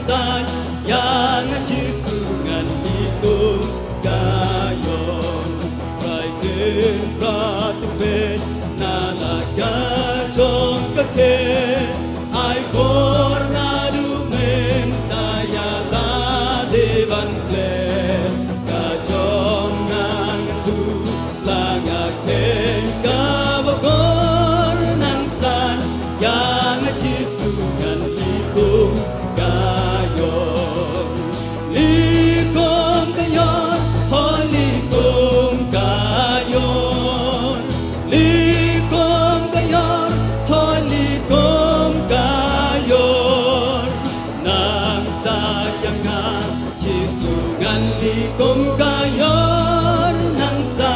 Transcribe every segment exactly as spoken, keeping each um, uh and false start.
Sa ïa nga Jisu ngan ïeit kum ka ïor. Trai Kynrad, peit na la ka jong ka khe. Ai bor naduh mynta ïa lade ban plie. Ka jong nga ngan duh la nga kheiñ kaba kor. Nang sa ïa nga Jisu ngan ïeit kum ka ïor. Ïeit kum ka ïor, hooid ïeit kum ka ïor. Ïeit kum ka ïor, hooid ïeit kum ka ïor. Nang sa ïa nga Jisu ngan ïeit kum ka ïor. Nang sa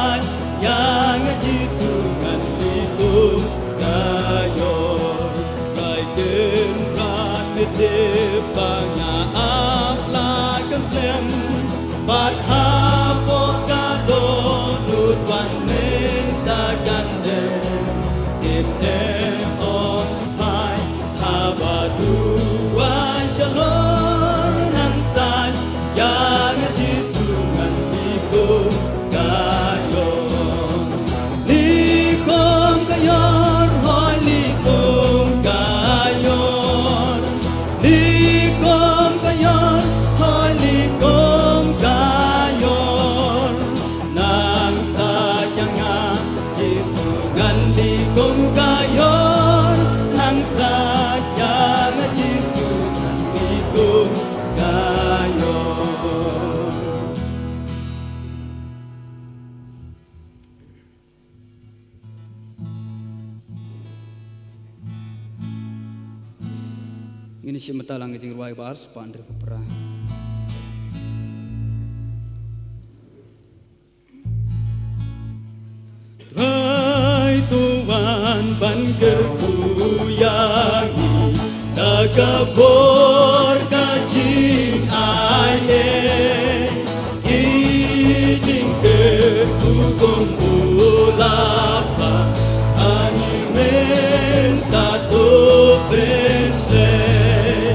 ïa nga Jisu ngan ïeit kum ka ïor. Trai Kynrad, me tip ba nga ap la ka sem. Bad hapoh ka dohnud mynta kan dem. Tip ne ong phai haba duwai shalor. Nang sa ïa nga Jisu ngan ïeit kum ka ïor. Ïeit kum ka ïor, hooid ïeit kum ka ïor. Ïeit kum ka ïor, hooid ïeit kum ka ïor. Nang sa ïa nga Jisu ngan ïeit kum ka ïor. Nang sa ïa nga Jisu ngan ïeit kum ka ïor. Ngin ïa shim bynta lang ka jingrwai ba ar spah hynriew phew phra. Trai to wan ban kyrkhu ïa ngi da ka bor ka jingai ei. Ki jingkyrkhu kum u la phah ha ngi mynta to pynshlei.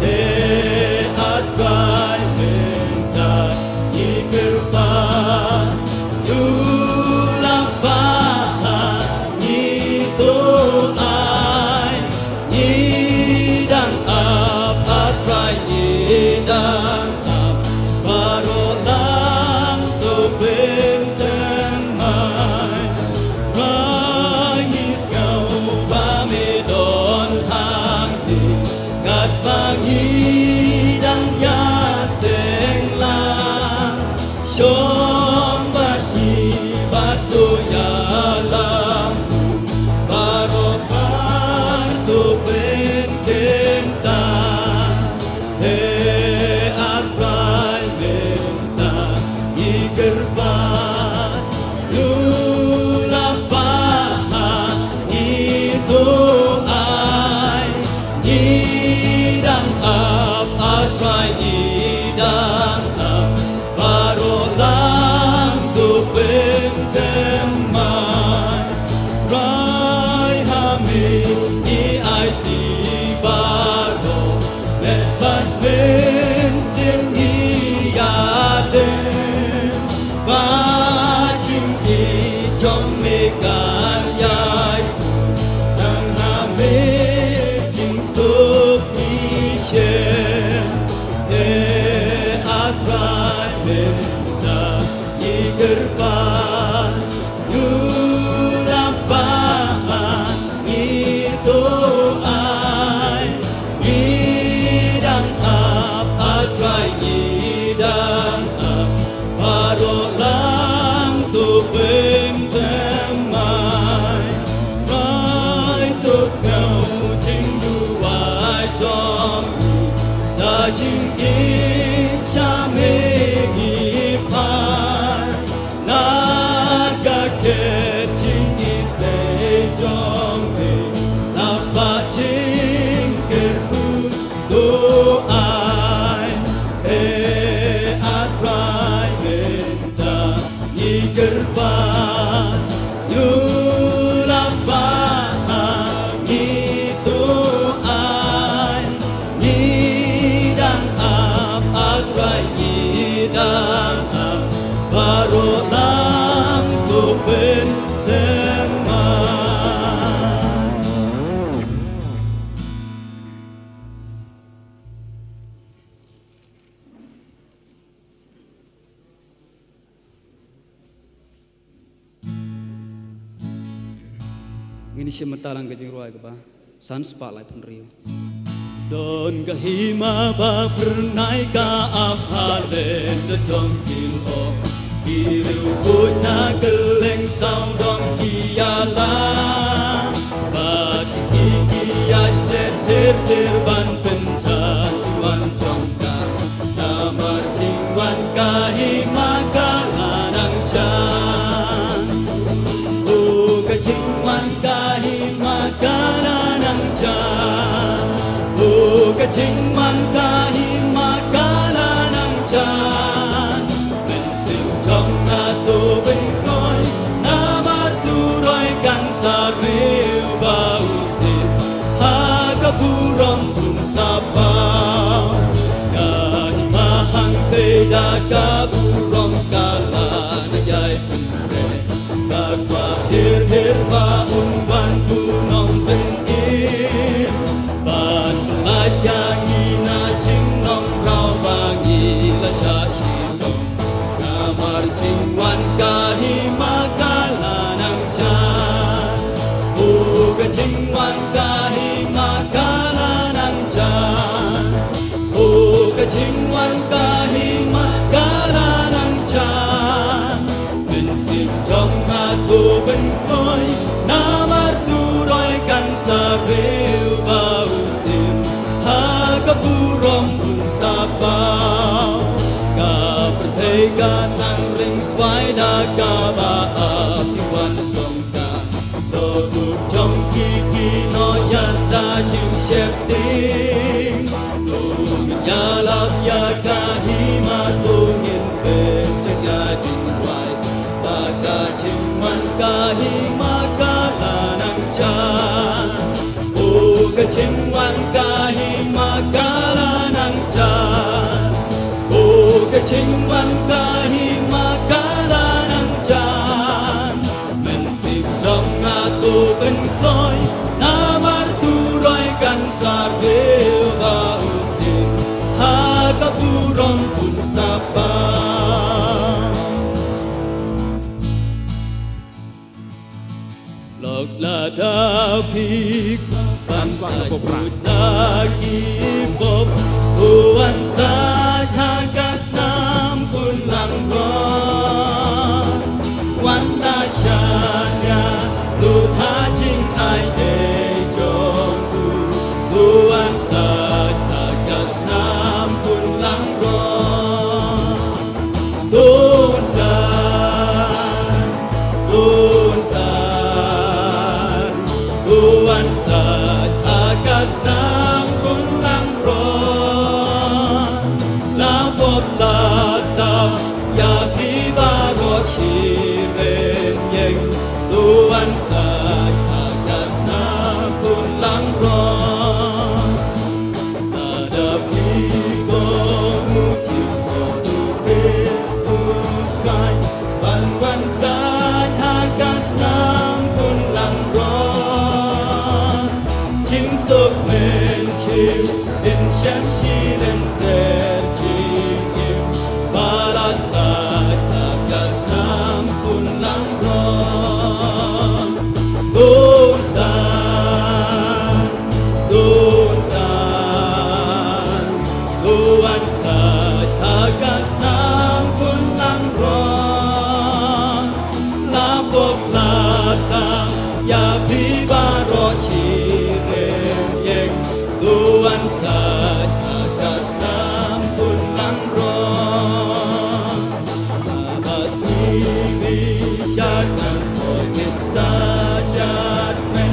Te A Trai mynta ngi kyrpad, u la phah ha ngi to ai. Ngi dang ap, A Trai, ngi dang ap, baroh lang to pynthymmai. Trai, ngi sngew ba me don hangne, katba ngi dang ïaseng lang. Shong bad ngi bad to ïalam, baroh kaba to pynkyntang. He A Trai, mynta ngi kyrpad, u la phah ha ngi to ai. Ngi dang ap, A Trai, ngi dang ap, baroh lang to pynthymmai. Trai, ha me ngi aiti baroh, met bad mynsiem ngi ïadei. Ba jingïeit jong me kan ïai buh, tang ha me jingsuk ngi shem. Te A Trai, mynta ngi kyrpad, u la phah ha ngi to ai. Ngi dang ap, A Trai, ngi dang ap, baroh lang to pynthymmai. Trai, to sngew jingduwai jong ngi, da jingïeit sha me ngi phai. Na ka khet jingisynei jong me, la phah jingkyrkhu to ai. He A Trai, mynta ngi kyrpad, u la phah ha ngi to ai. Ngi dang Ngin ïa shim bynta lang ka jingrwai kaba san spah laiphew hynriew. Don ka hima ba phyrnai ka ap ha lyndet jong ki lyoh. Ki riewkhuid na kylleng sawdong ki ïalam. Bad ki sngi ki ïaid stet ter ter ban pynjah jingwan jong ka. Namar jingwan ka hima ka la nang jan. O ka jingwan ka hima ka la nang jan. O ka jingwan ka hima ka la nang jan. Mynsiem jong nga to pynkloi, namar to roi kan sa riew ba u sien ha ka burom bun sa paw. Ka hima hangtei da ka burom ka la na ïai pynrem. Ka kwah her her ba un wan u nongpynim. Ban pynlait ïa ngi na jingnong rau ba ngi la shah shitom. Namar jingwan ka hima ka la nang jan. O ka jingwan ka hima ka la nang jan. O ka jingwan ka hima ka la nang jan. Mynsiem jong nga to pynkloi, namar to roi kan sa riew ba u sien ha ka burom bun sa paw. Ka pyrthei ka nang ring swai da kaba ap jingwan jong ka. To buh jong ki ki nongïada jingsheptieng. To ngin ïalap ïa ka hima, to ngin peit ïa ka jingwai. Ba ka jingwan ka hima ka la nang jan. O ka jingwan ka hima ka la nang jan. O ka jingwan ka hima ka la nang jan. Mynsiem jong nga to pynkloi, namar to roi kan sa riew ba u sien ha ka burom bun sa paw. Lok lada phi khlem sa kut da ki pop, to wan sait ha ka snam Khunlangro. Wan da shaniah lut ha jingai dei jong u, to wan sait ha ka snam Khunlangro. To wan sait, to wan sait, to wan sait ha ka snam Khunlangro. La pop la tap ïa phi baroh shi rynieng, to wan sait ha ka snam Khunlangro. Lada phi kohnguh jingkohnguh phi sngewthuh ban wan sait ha ka snam Khunlangro. Jingsuk mynsiem, dien shem shi lynter jingim, ba la sait ha ka snam Khunlangro. To wan sait, to wan sait, to wan sait ha ka snam Khunlangro. La pop la tap ïa phi baroh shi rynieng, to wan sait ha ka snam Khunlangro. Haba sngi bishar kan poi, ngin sa shad kmen,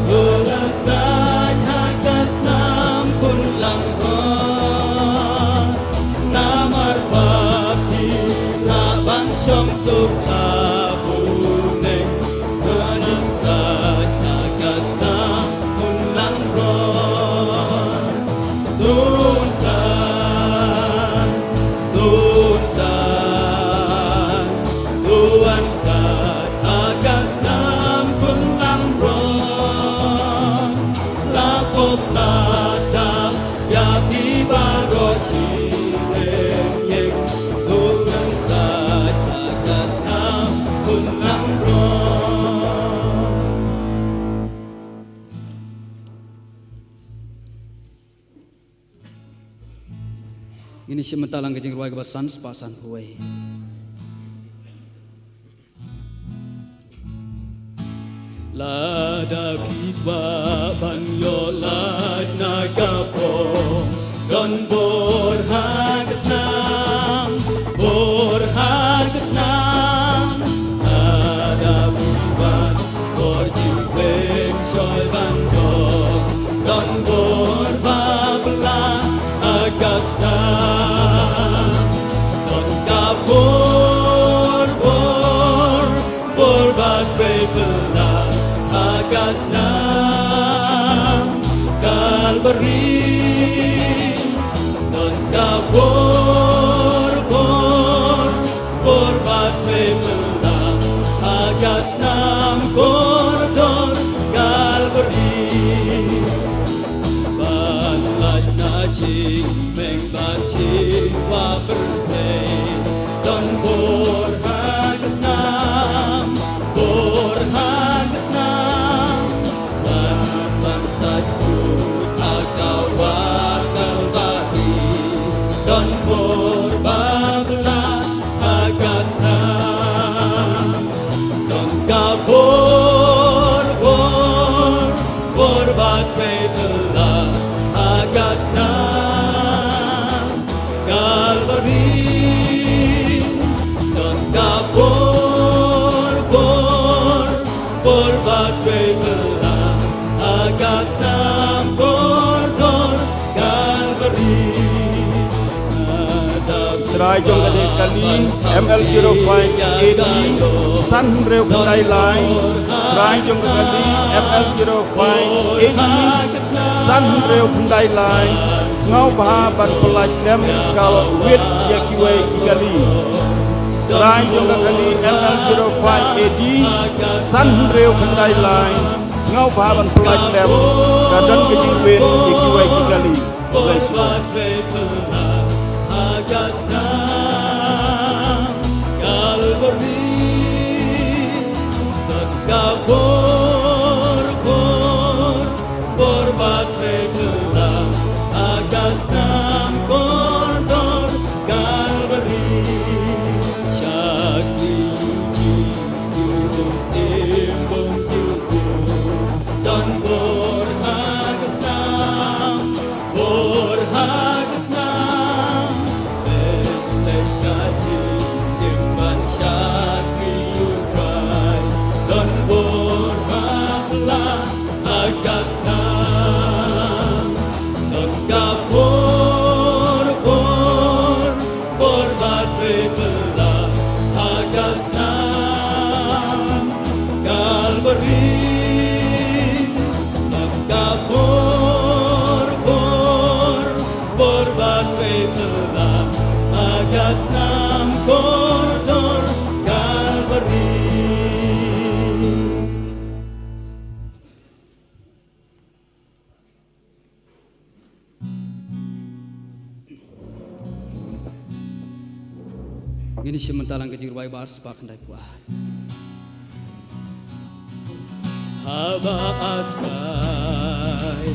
to la sait ha ka snam Khunlangro. Namar ba phi lah ban shong suk ha bneng, to wan sait ha ka snam Khunlangro. To wan sait, to wan sait, to wan sait ha ka snam Khunlangro. La pop la tap ïa phi baroh shi rynieng, to wan sait ha ka snam Khunlangro. Ngin ïa shim bynta lang ka jingrwai kaba san spah san phew wei. Lada phi kwah ban ïoh lait na ka por, don bor ha ka snam, bor ha ka snam. Lada phi kwah bor jingpyrshah ban don, don bor ba bylla ha ka snam. Don ka bor, bor, bor ba trei bylla ha ka snam Kalbari. Don ka bor, bor, bor ba trei bylla ha ka snam kordor Kalbari. Ban lait na jingmeng bad jingkwah pyrthei, don bor ha ka snam, bor ha ka snam. Ban, ban sait kut ha ka wah Kalbari, don bor ba bylla ha ka snam. Don ka bor, bor, bor ba trei bylla ha ka snam Kalbari. Don ka bor, bor, bor ba trei bylla ha ka snam kordor Kalbari. Trai jong ka kali M L zero five A D san hynriew khyndai lai. Trai jong ka kali M L zero five A D san hynriew khyndai lai. Sngewbha ban pyllait lem ka wit ïa kiwei ki kali. Trai jong ka kali M L zero five A D san hynriew khyndai lai. Sngewbha ban pyllait lem ka don ka jingwit ïa kiwei ki kali. Khublei shibun. Ka bor, bor, bor ba trei bylla ha ka snam kordor Kalbari. Shakri Jisu, Jisu, don bor ha ka snam, bor ha ka snam. Pynleit ka jingim ban shakri ïa U Trai, don bor ha bylla ha ka snam. Don ka bor, bor, bor ba trei bylla ha ka snam Kalbari. Don ka bor, bor, bor ba trei bylla ha ka snam kordor Kalbari. Ngin ïa shim bynta lang ka jingrwai ba ar spah khyndai phew ar. Haba atai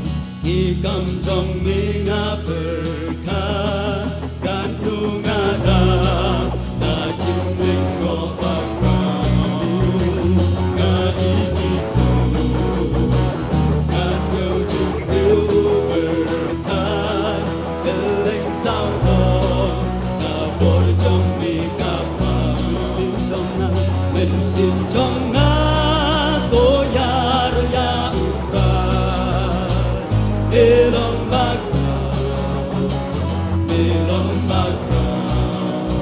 ki kam jong me nga pyrkhat, kan kum nga da na jingmut ba khraw. Nga ïeit ïa u, nga sngew jingkyrkhu pyrkhat, kylleng sawdong ka bor jong me ka pang. Mynsiem jong nga, mynsiem jong nga to ïar ïa U Trai. Me long ba khraw, me long ba khraw.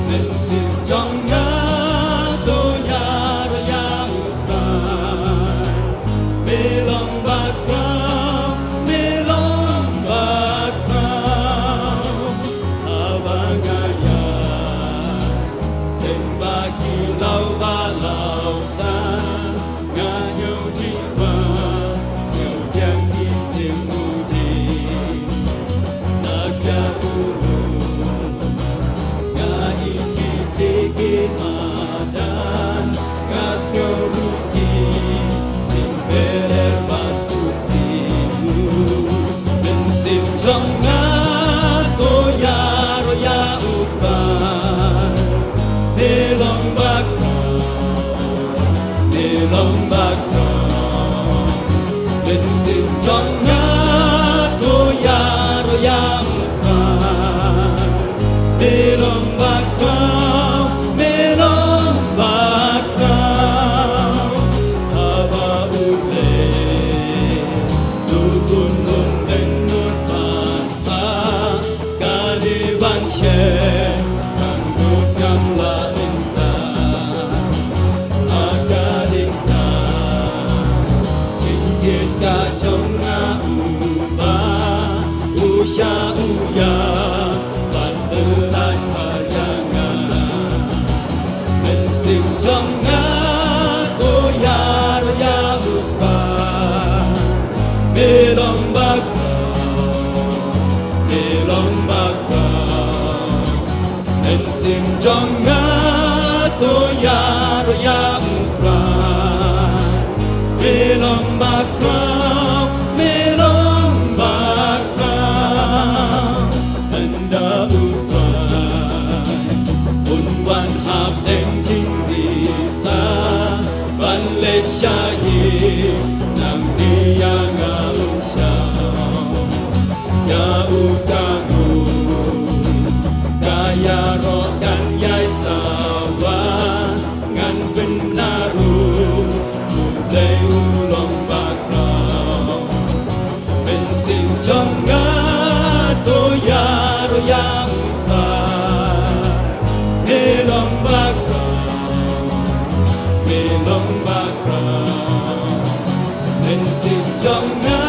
Mynsiem jong nga to ïar ïa U Trai. Me long ba khraw, me long ba khraw. Haba nga ïaid teng ba ki law ba law san, nga sngew jingrwai, sngew pdiang ki sim u dieng. Na ka bynta Long background. Mynsiem jong nga to ïaroh ïa u Trai. Me long background, me long background. Haba u Blei u bun um, bun um ban pha, kane ban shem, tang dut ngam lah bynta. Ha ka diengphna jingkit ka jong nga, u Bah u shah u ïap ban pyllait bha ïa nga. Mynsiem jong nga to ïaroh ïa u Trai. Me long background, me long background. Mynsiem jong nga to ïaroh ïa u Trai. Me long background, me long background. Ynda u Trai un wan hapdeng jingtisa ban leit sha ïing, nangne ïa nga un shong. Ïa u ka ngun ka ïaroh kan ïai sawa, ngan pynbna ruh U Blei u long background. Mynsiem jong nga to ïaroh ïa u Trai. Me long background, me long background. Mynsiem jong nga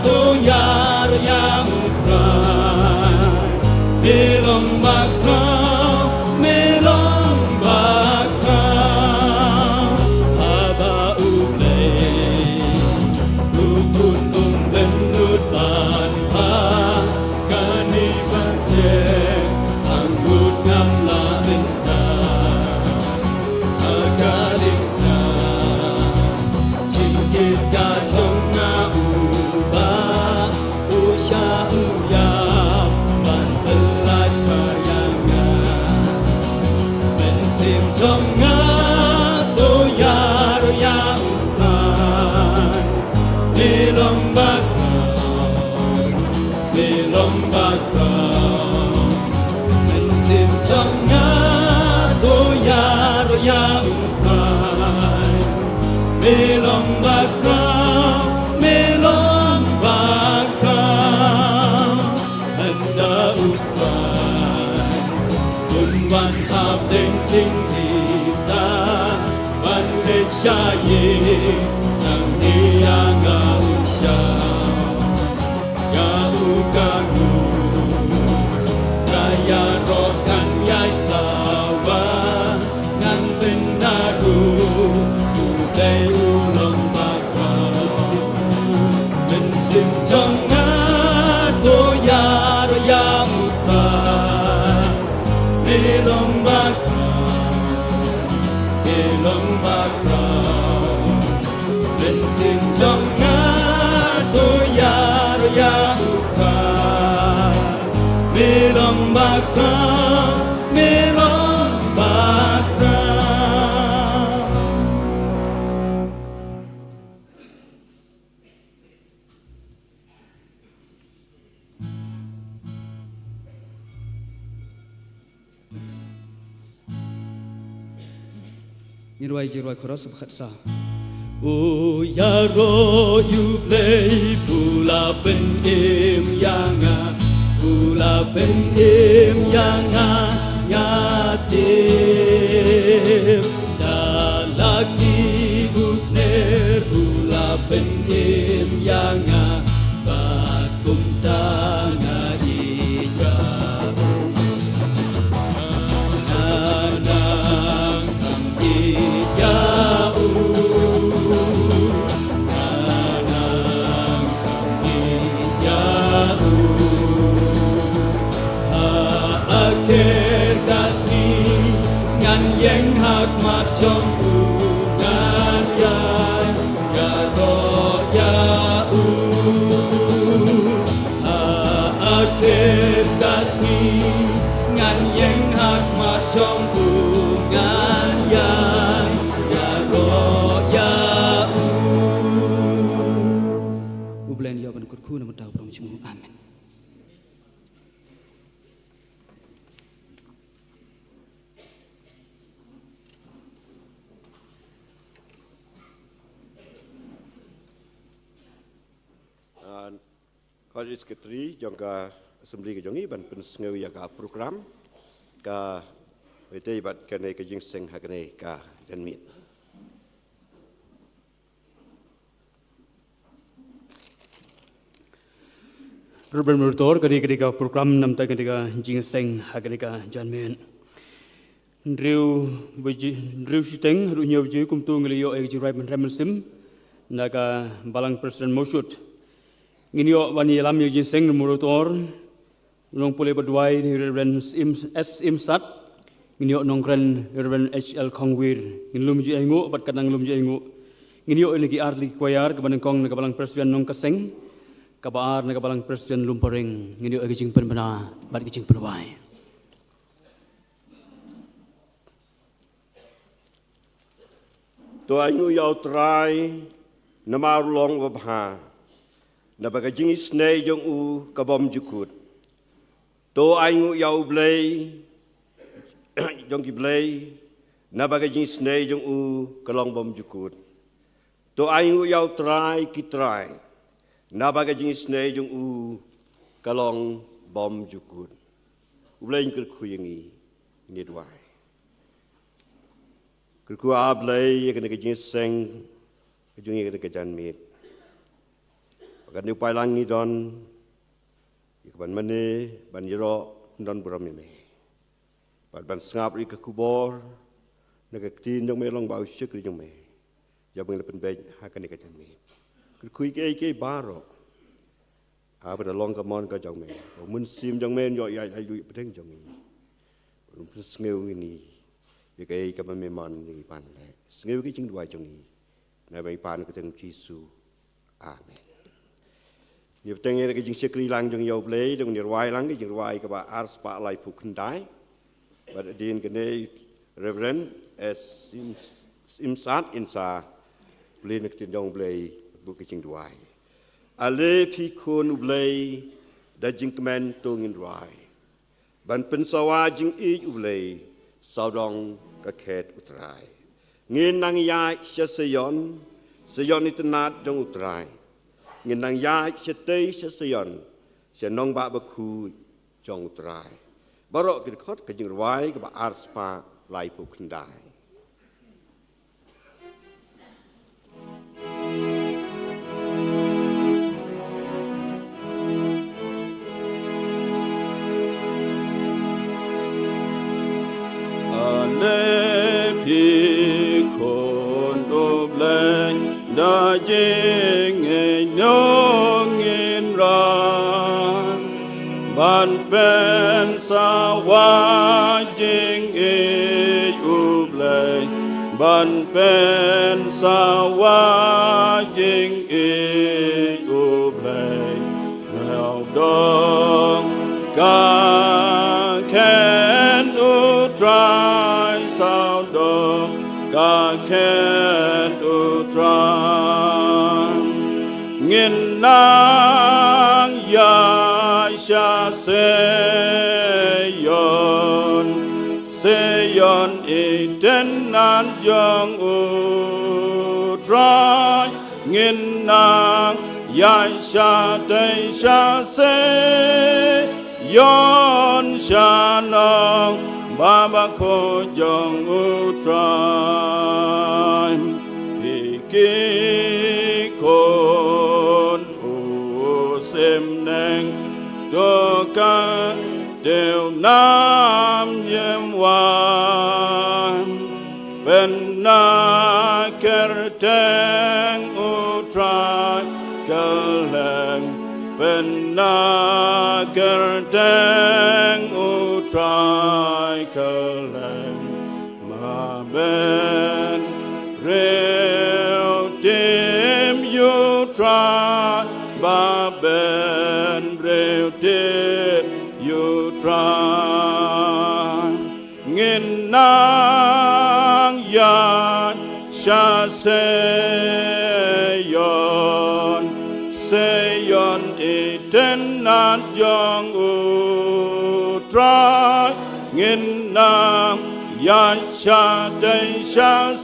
to ïaroh ïa u Trai. Me long background, me long background. Haba U Blei u bun um, bun um ban pha, kane ban shem, tang dut ngam lah bynta. Ha ka diengphna jingkit ka jong nga, u Bah u shah u ïap ban pyllait bha ïa nga. Mynsiem jong nga to ïaroh ïa u Trai. Me long background, me long background. Mynsiem jong nga to ïaroh ïa u Trai. Me long background, me long background. Ynda u Trai un wan hapdeng jingtisa ban leit sha ïing, nangne ïa nga un shong. Ïa u ka ngun ka ïaroh kan ïai sawa, ngan pynbna ruh U Blei u long background. Mynsiem jong nga to ïaroh ïa u Trai. Me long background, me long background. Mynsiem jong nga to ïaroh ïa u Trai. Me long background, me long background. Ngi rwai jingrwai chorus ba khatsan. U ïaroh ïa U Blei, u la pynim ïa nga, u la pynim ïa nga, nga tip. Da la ki u bneng u la pynim ïa nga, bad kumta nga ïeit ïa u. Nga nang kham ïeit ïa u. Nga nang kham ïeit ïa u. Ha kata ka sngi ngan ïeng ha khmat jong u, ngan ïai ïaroh ïa u. Ha kata ka sngi ngan ïeng ha khmat jong u, ngan ïai ïaroh Kyrkhu na ka bynta u Trai jong ngi. Amen. Khot ïa i Secretary jong ka Assembly ka jong ngi ban pynsngew ïa ka program kaba ïadei bad kane ka jingïaseng ha kane ka janmiet. Reverend Meritor, kane, kane ka program namar kane ka jingïaseng ha kane ka janmiet. Hynriew baje, hynriew shiteng haduh hynñiew baje kumto ngi la ïoh ïa ka jingrwai ban rem mynsiem na ka Balang President Mawshut. Ngin ïoh ban ïalam ïa ka jingïaseng, Reverend Meritor, nongpule ba duwai, Reverend Im-, S Imsat. Ngin ïoh nongkren, Reverend H L Khongwir. Ngin lum ju ainguh bad ka dang lum ju ainguh. Ngin ïoh ïa ki ar tylli ki choir kaba nyngkong na ka Balang Presbyterian Nongkaseng, kaba ar na ka Balang Presbyterian Lumparing. Ngin ïoh ïa ka jingpynbna bad ka jingpynwai. To ainguh ïa U Trai namar u long uba bha, naba ka jingisynei jong u ka bym jukut. To ainguh ïa U Blei jong ki blei, naba ka jingisynei jong u ka long bym jukut. To ainguh ïa U Trai ki trai, naba ka jingisynei jong u ka long bym jukut. U Blei un kyrkhu ïa ngi, ngin duwai. Kyrkhu A Blei, ïa kane ka jingïaseng ka jong ngi ha kane ka janmiet, ba kane u paidlang ngi don ïa ka ban mane, ban ïaroh, ban don burom ïa me, bad ban sngap ïa ka khubor na ka ktien jong me, long ba u shakri jong me, ïa ba ngi la pynbeit ha kane ka janmiet. Kyrkhu ïa kiei kiei baroh haba ka long ka mon ka jong me, ba u Mynsiem jong me un ïoh ïaid lait luid hapdeng jong ngi, un pynsngew ïa ngi ïa kaei kaba me mon ïa ngi ban leh. Sngew ïa ki jingduwai jong ngi, na ka bynta ka kyrteng U Jisu. Amen. Ngi bteng ïa ka jingshakri lang jong ngi ïa U Blei, da ngi rwai lang ka jingrwai kaba ar spah laiphew khyndai. Bad hadien kane Reverend S Im-, Imsat in sa pule na ka ktien jong U Blei, buh ka jingduwai. Ale phi khun U Blei, da jingkmen to ngin rwai ban pynsawa jingïeit U Blei, sawdong ka khet U Trai. Ngin nang ïaid sha Seion, Seion itynnad jong U Trai. Ngin nang ïaid shatei sha Seion, sha nongbah bakhuid jong U Trai. Baroh ki dkhot ka jingrwai kaba ar spah laiphew khyndai. Ale phi khun U Blei, da jingïeit ngin rwai ban pynsawa jingïeit U Blei, ban pynsawa jingïeit U Blei. Sawdong ka khet U Trai, sawdong ka khet U Trai. Ngin nang ïaid sha Seion, Seion itynnad jong U Trai. Ngin nang ïaid shatei sha Seion, sha nongbah bakhuid jong U Trai. Phi ki khun u Symbynta, to ka tiew nam ïem wan. Pynbna kyrteng U Trai kylleng, pynbna kyrteng U Trai kylleng. Ba bynriew tim ïa U Trai, ba bynriew tim ïa U Trai. Ngin nang ïaid sha Seion, Seion Trai, ngin nang ïaid shatei sha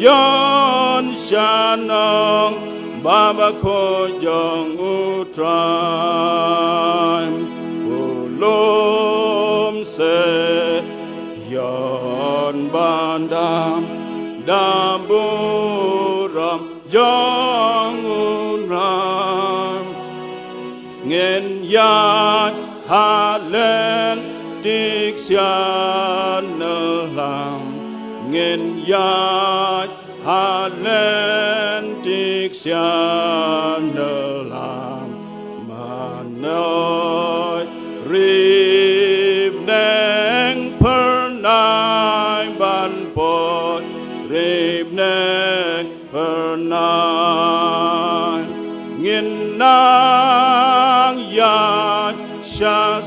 Sion, sha nongbah bakhuid jong U Trai. U lum Sion ba dap da burom jong U Trai. Ngin ïaid ha lynti ksiar nyngkong. Ngin ïaid ha lynti ksiar nyngkong. Mynta ri bneng phyrnai ban poi, ri bneng phyrnai. Ngin nang ïaid sha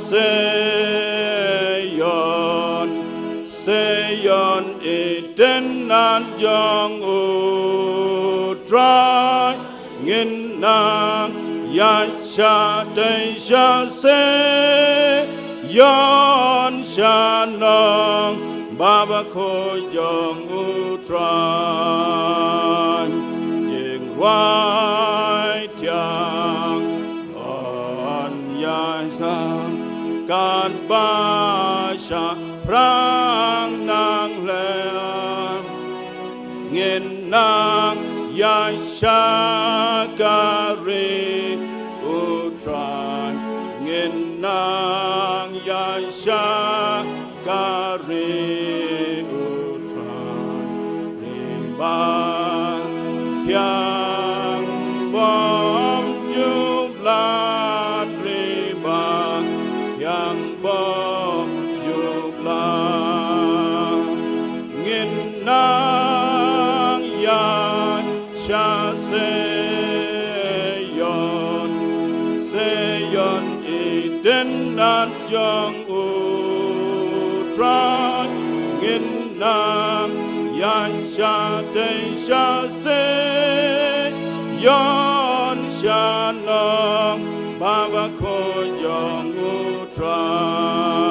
Sion, Sion i tynat jong U Trai. Ngin nang ïaid shatei sha Sion, sha nongbah bakhuid jong U Trai. Jingrwai thiang yn ïai sah katba shaphrang nang leh. Ngin nang ïaid sha ka ri U Trai. Ngin nang ïaid sha ka ri U Trai. Ri bathiang bymjublat, ri bathiang bymjublat. Ngin nang ïaid sha Sion, Sion i tynat jong U Trai. Ngin nang ïaid shatei sha Sion, sha nongbah bakhuid jong U Trai.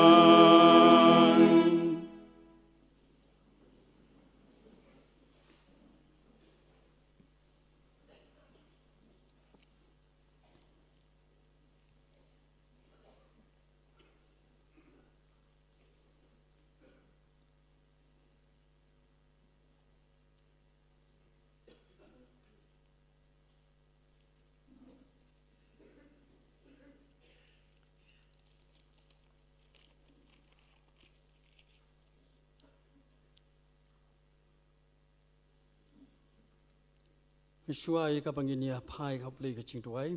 Shuwa ïa kaba ngin ïa phai ha U Blei ka jingduwai,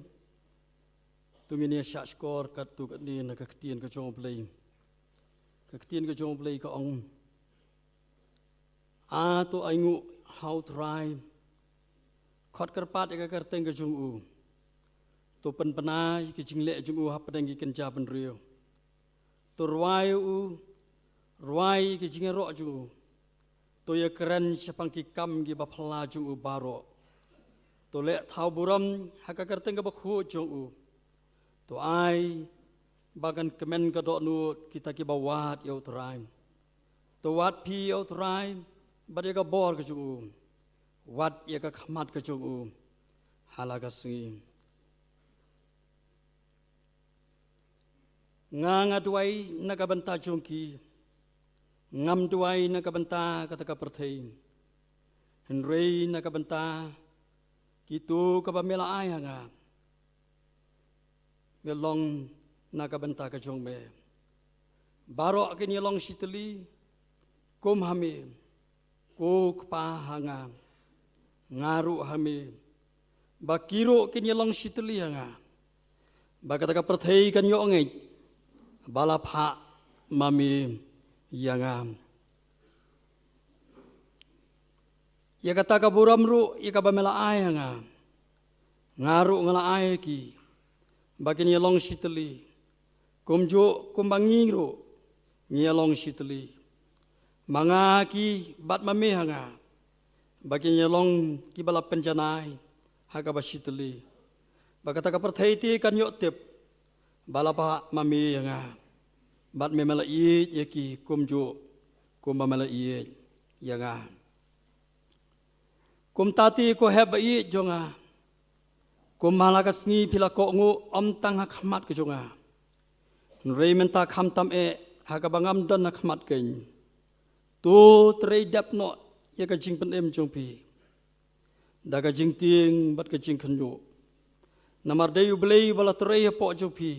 to ngin ïa shahshkor katto katne na ka ktien ka jong U Blei. Ka ktien ka jong U Blei ka ong, A to ainguh ha U Trai, khot kyrpad ïa ka kyrteng ka jong u. To pynbna ïa ki jingleh jong u hapdeng ki kynja bynriew. To rwai ïa u, rwai ïa ki jingïaroh jong u. To ïakren shaphang ki kam kiba phylla jong u baroh. To leh thaw burom ha ka kyrteng kaba khuid jong u. To ai ba kan kmen ka dohnud kita kiba wad ïa U Trai. To wad phi ïa U Trai bad ïa ka bor ka jong u. Wad ïa ka khmat ka jong u ha la ka sngi. Nga nga duwai na ka bynta jong ki. Ngam duwai na ka bynta kata ka pyrthei, hynrei na ka bynta kito kiba me la ai ha nga. Me long na ka bynta ka jong me. Baroh kin ïalong shitylli kum ha me. Ko Kpa ha nga, nga ruh ha me. Ba ki ruh kin ïalong shitylli ha nga. Ba kata ka pyrthei kan ïoh ngeit ba la phah ma me ïa nga. Ïa kata ka burom ruh ïa kaba me la ai ha nga. Nga ruh nga la ai ha ki ba kin ïalong shitylli. Kumjuh kumba ngi ruh ngi ïalong shitylli. Ma nga ha ki bad ma me ha nga. Ba kin ïalong kiba la pynjanai ha kaba shitylli. Ba kata ka pyrthei te kan ïoh tip ba la phah ma me ïa nga, bad me me la ïeit ïa ki kumjuh kumba me la ïeit ïa nga. Kumta te ko hep ba ïeit jong nga, kumba la ka sngi phi la kohnguh ym tang ha khmat ka jong nga, hynrei mynta khamtam eh ha kaba ngam don ha khmat keiñ, to trei dep noh ïa ka jingpynim jong phi da ka jingtieng bad ka jingkhynñiuh. Namar dei U Blei ba la trei hapoh jong phi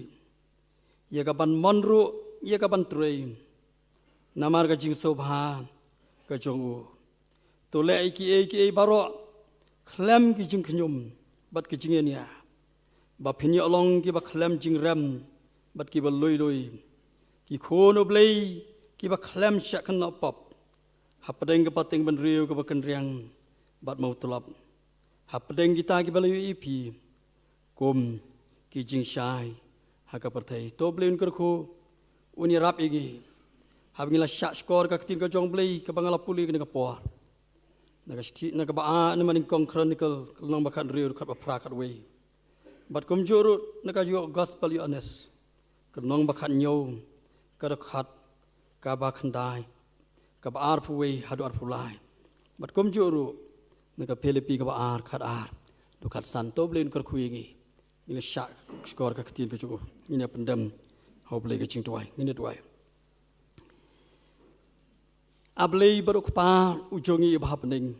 ïa ka ban mon ruh ïa ka ban trei, namar ka jingsngewbha ka jong u. To leh ïa kiei kiei baroh khlem ki jingkhñium bad ki jingïania, ba phin ïoh long kiba khlem jingrem bad kiba lui lui, ki khun U Blei kiba khlem shah kynnoh pop hapdeng ka pateng bynriew kaba kynriang bad mawtlop, hapdeng kita kiba la ïohi ïa phi kum ki jingshai ha ka pyrthei. To Blei un kyrkhu, un ïarap ïa ngi haba ngi la shah shkor ka ktien ka jong U Blei kaba nga la pule kane ka por. Na ka shithi, na kaba ar, na Nyngkong Chronicle, ka lynnong ba khathynriew, dkhot ba phra, khatwei. Bad kumjuh ruh na ka ïoh Gospel Ïoannis, ka lynnong ba khathynñiew, ka dkhot kaba khyndai, kaba arphew wei haduh arphew lai. Bad kumjuh ruh na ka Philippi kaba ar, khatar haduh khatsan. To Blei un kyrkhu ïa ngi. Ngin ïa shah shkor ka ktien ka jong u. Ngin ïa pyndem ha U Blei ka jingduwai. Ngin ïa duwai. A Blei bad U Kpa u jong ngi uba ha bneng,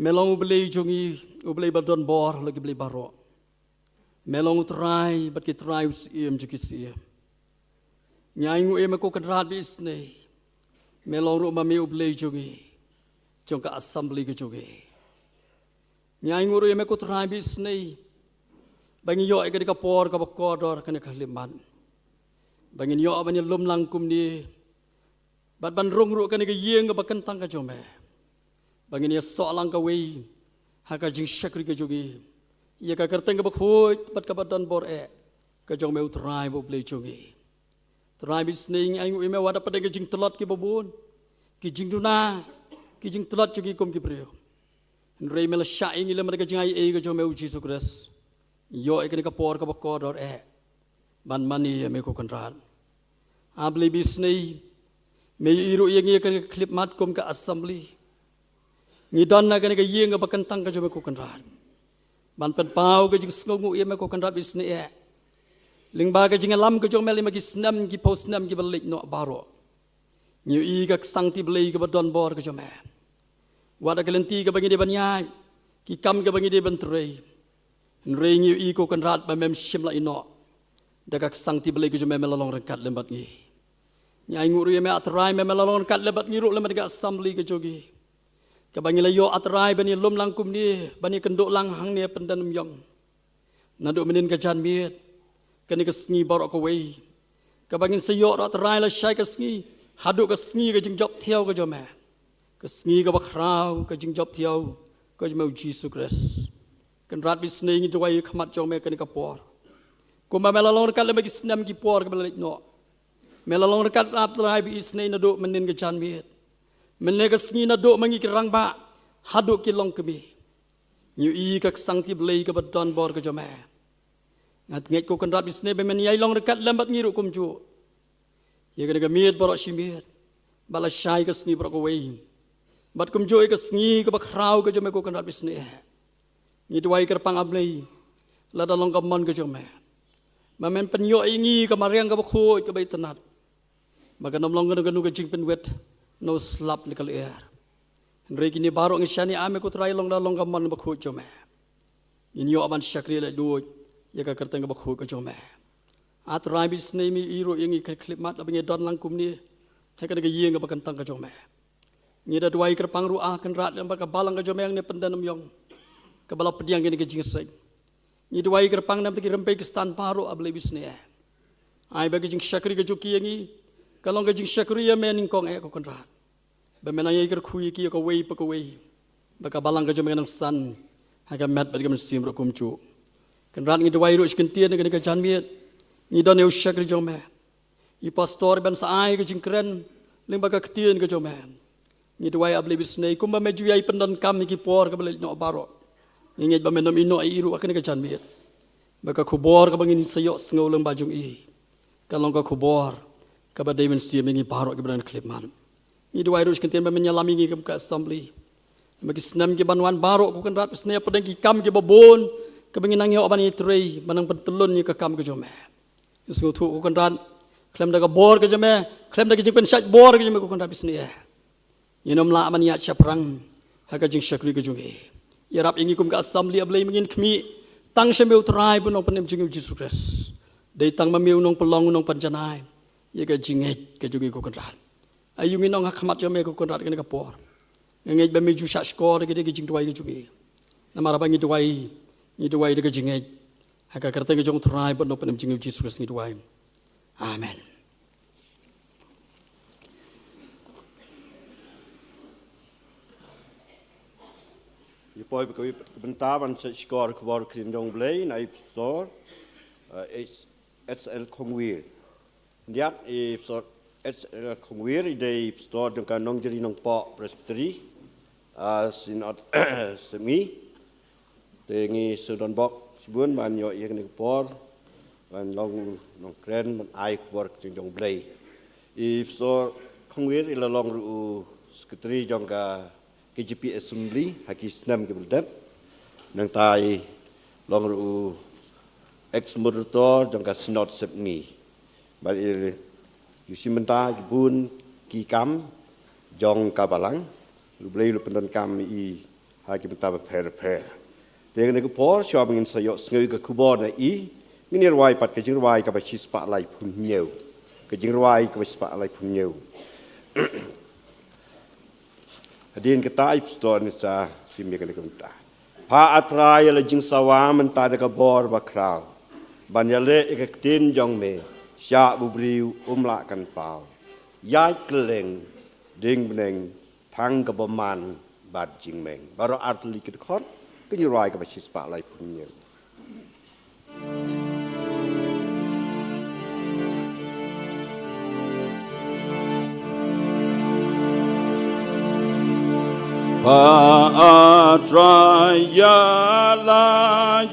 me long U Blei jong ngi, U Blei ba don bor la ki blei baroh. Me long U Trai bad ki trai, U Syiem jong ki syiem. Ngi ainguh ïa me ko Kynrad ba-isynei. Me long ruh ma me U Blei jong ngi, jong ka assembly ka jong ngi. Ngi ainguh ruh ïa me ko Trai ba-isynei, ba ngin ïoh ïa kane ka por kaba kordor, kane ka khyllipmat, ba ngin ïoh ban ïalum lang kumne, bad ban rung ruh kane ka ïing kaba kyntang ka jong me, ba ngin ïasoh lang kawei ha ka jingshakri ka jong ngi ïa ka kyrteng kaba khuid bad kaba don bor eh ka jong me, U Trai bad U Blei jong ngi. Trai ba-isynei, ngi ainguh ïa me wat hapdeng ka jingtlot kiba bun, ki jingduna, ki jingtlot jong ngi kum ki briew, hynrei me la shah ïa ngi lem bad ka jingaiei ka jong me, U Jisu Khrist. Ïoh ïa kane ka por kaba kordor eh ban mane ïa me ko Kynrad. A Blei ba-isynei, me ïohi ruh ïa ngi ha kane ka khyllipmat kum ka assembly. Ngi don ha kane ka ïing kaba kyntang ka jong me ko Kynrad, ban pynpaw ka jingsngewnguh ïa me ko Kynrad ba-isynei eh, lyngba ka jingïalam ka jong me lyngba ki snem, ki phew snem kiba la leit noh baroh. Ngi ïohi ka ksangti Blei kaba don bor ka jong me. Wat ha ka lynti kaba ngi dei ban ïaid, ki kam kaba ngi dei ban trei, hynrei ngi ïohi ko Kynrad ba mem shym la ïehnoh. Da ka ksangti Blei ka jong me, me la long ryngkat lem bad ngi. Ngi ainguh ruh ïa me, A Trai, me, me la long ryngkat lem bad ngi ruh lem bad ka assembly ka jong ngi, kaba ngi la ïoh, A Trai, ban ïalum lang kumne, ban ïakynduh lang hangne ha Pyndenumïong. Naduh mynnin ka janmiet, kane ka sngi baroh kawei, kaba ngin sa ïoh ruh, A Trai, lashai ka sngi haduh ka sngi ka jingjop thiaw ka jong me, ka sngi kaba khraw ka jingjop thiaw ka jong me, U Jisu Khrist. Kynrad ba-isynei, ngi duwai ha khmat jong me kane ka por, kumba me la long ryngkat lem ha ki snem, ki por kiba la leit noh. Me la long ryngkat, A Trai ba-isynei, naduh mynnin ka janmiet, mynne ka sngi, naduh ma ngi ki rangbah haduh ki longkmie. Ngi ïohi ka ksangti Blei kaba don bor ka jong me. Nga ngeit ko Kynrad ba-isynei ba men ïai long ryngkat lem bad ngi ruh kumjuh, ïa kane ka miet baroh shi miet, bad lashai ka sngi baroh kawei, bad kumjuh ïa ka sngi kaba khraw ka jong me ko Kynrad ba-isynei. Ngi duwai kyrpang, A Blei, lada long ka mon ka jong me, ba men pynïoh ïa ngi ka mariang kaba khuid kaba itynnad, ba kan ym long kano kano ka jingpynwit na u slap ne ka lyer. Hynrei kine baroh ngi shaniah, A me ko Trai, long da long ka mon ba khuid jong me, ngin ïoh ban shakri leh duh ïa ka kyrteng kaba khuid ka jong me. A Trai ba-isynei, me ïohi ruh ïa ngi ha ka khyllipmat, haba ngi don lang kumne ha kane ka ïing kaba kyntang ka jong me. Ngi da duwai kyrpang ruh, A Kynrad, lem bad ka balang ka jong me hangne ha Pyndenumïong, kaba la pdiang ïa kane ka jingïaseng. Ngi duwai kyrpang lem bad ki rympei Khristan baroh, A Blei ba-isynei eh. Ai ba ka jingshakri ka jong ki ïa ngi kan long ka jingshakri ïa me nyngkong eh ko Kynrad, ba men nang ïai kyrkhu ïa ki ïa kawei pa kawei, ba ka balang ka jong me kan nang san ha ka met bad ka mynsiem ruh kumjuh. Kynrad, ngi duwai ruh, shi kyntien ha kane ka janmiet ngi don ïa u shakri jong me, i pastor, ban sa ai ka jingkren lyngba ka ktien ka jong me. Ngi duwai, A Blei ba-isynei, kumba me ju ïai pyndonkam ïa ki por kaba la leit noh baroh, ngi ngeit ba men nym ïehnoh ïa i ruh ha kane ka janmiet, ba ka khubor kaba ngin sa ïohsngew lyngba jong i kan long ka khubor kaba dei mynsiem ïa ngi baroh kiba don khyllipmat. Ngi duwai ruh shi kyntien ba men ïalam ïa ngi kum ka assembly. Namar ki snem kiban wan baroh, ko Kynrad, phi sngewthuh, pdeng ki kam kiba bun kaba ngi nang ïoh ban ïatrei, ban nang pyntyllun ïa ka kam ka jong me. Ngi sngewthuh, ko Kynrad, khlem da ka bor ka jong me, khlem da ka jingpynshait bor ka jong me, ko Kynrad, phi sngewthuh, ngin ym lah ban ïaid shaphrang ha ka jingshakri ka jong ngi. Ïarap ïa ngi kum ka assembly, A Blei, ba ngin khmih tang sha me, U Trai bad U Nongpynim jong ngi, U Jisu Khrist. Dei tang ma me u nongpynlong, u nongpynjanai ïa ka jingngeit ka jong ngi, ko Kynrad. Aïu ngin ong ha khmat jong me, ko Kynrad, kane ka por? Nga ngeit ba me ju shahshkor ïa ka jingduwai ka jong ngi. Namar ba ngi duwai, ngi duwai da ka jingngeit ha ka kyrteng ka jong U Trai bad U Nongpynim jong ngi, U Jisu Khrist, ngi duwai. Amen. Ïa poi ba ka bynta ban shahshkor khubor ktien jong U Blei na i pastor, eh, H S L Khongwir. Khyndiat, i pastor H S L Khongwir i dei pastor jong ka Nongjri Nongpoh Presbytery, ah, Synod Sepngi. Te ngi sngewdon bok shibun ban ïoh ïa kane ka por ban long nongkren ban ai khubor ktien jong U Blei. I pastor Khongwir i la long ruh u secretary jong ka K J P Assembly ha ki snem kiba la dep. Nangta i long ruh u ex moderator jong ka Synod Sepngi. Bad i la ïohi bynta ki bun ki kam jong ka Balang. U Blei u la pyndonkam ïa i ha ki bynta bapher bapher. Te ha kane ka por, shuwa ba ngin sa ïohsngew ïa ka khubor na i, ngin ïa rwai pat ka jingrwai kaba shispah laiphew hynñiew. Ka jingrwai kaba shispah laiphew hynñiew. Hadien kata, i pastor ngin sa shim ïa kane ka bynta. Pha, A Trai, ïa la jingsawa mynta da ka bor bakhraw ban ïaleh ïa ka ktien jong me sha u briew um lah kan paw. Ïaid kylleng, dieng bneng, tang ka bymman bad jingmeng. Baroh ar tylli ki dkhot, ka jingrwai kaba shispah laiphew hynñiew. Pha, A Trai, ïa la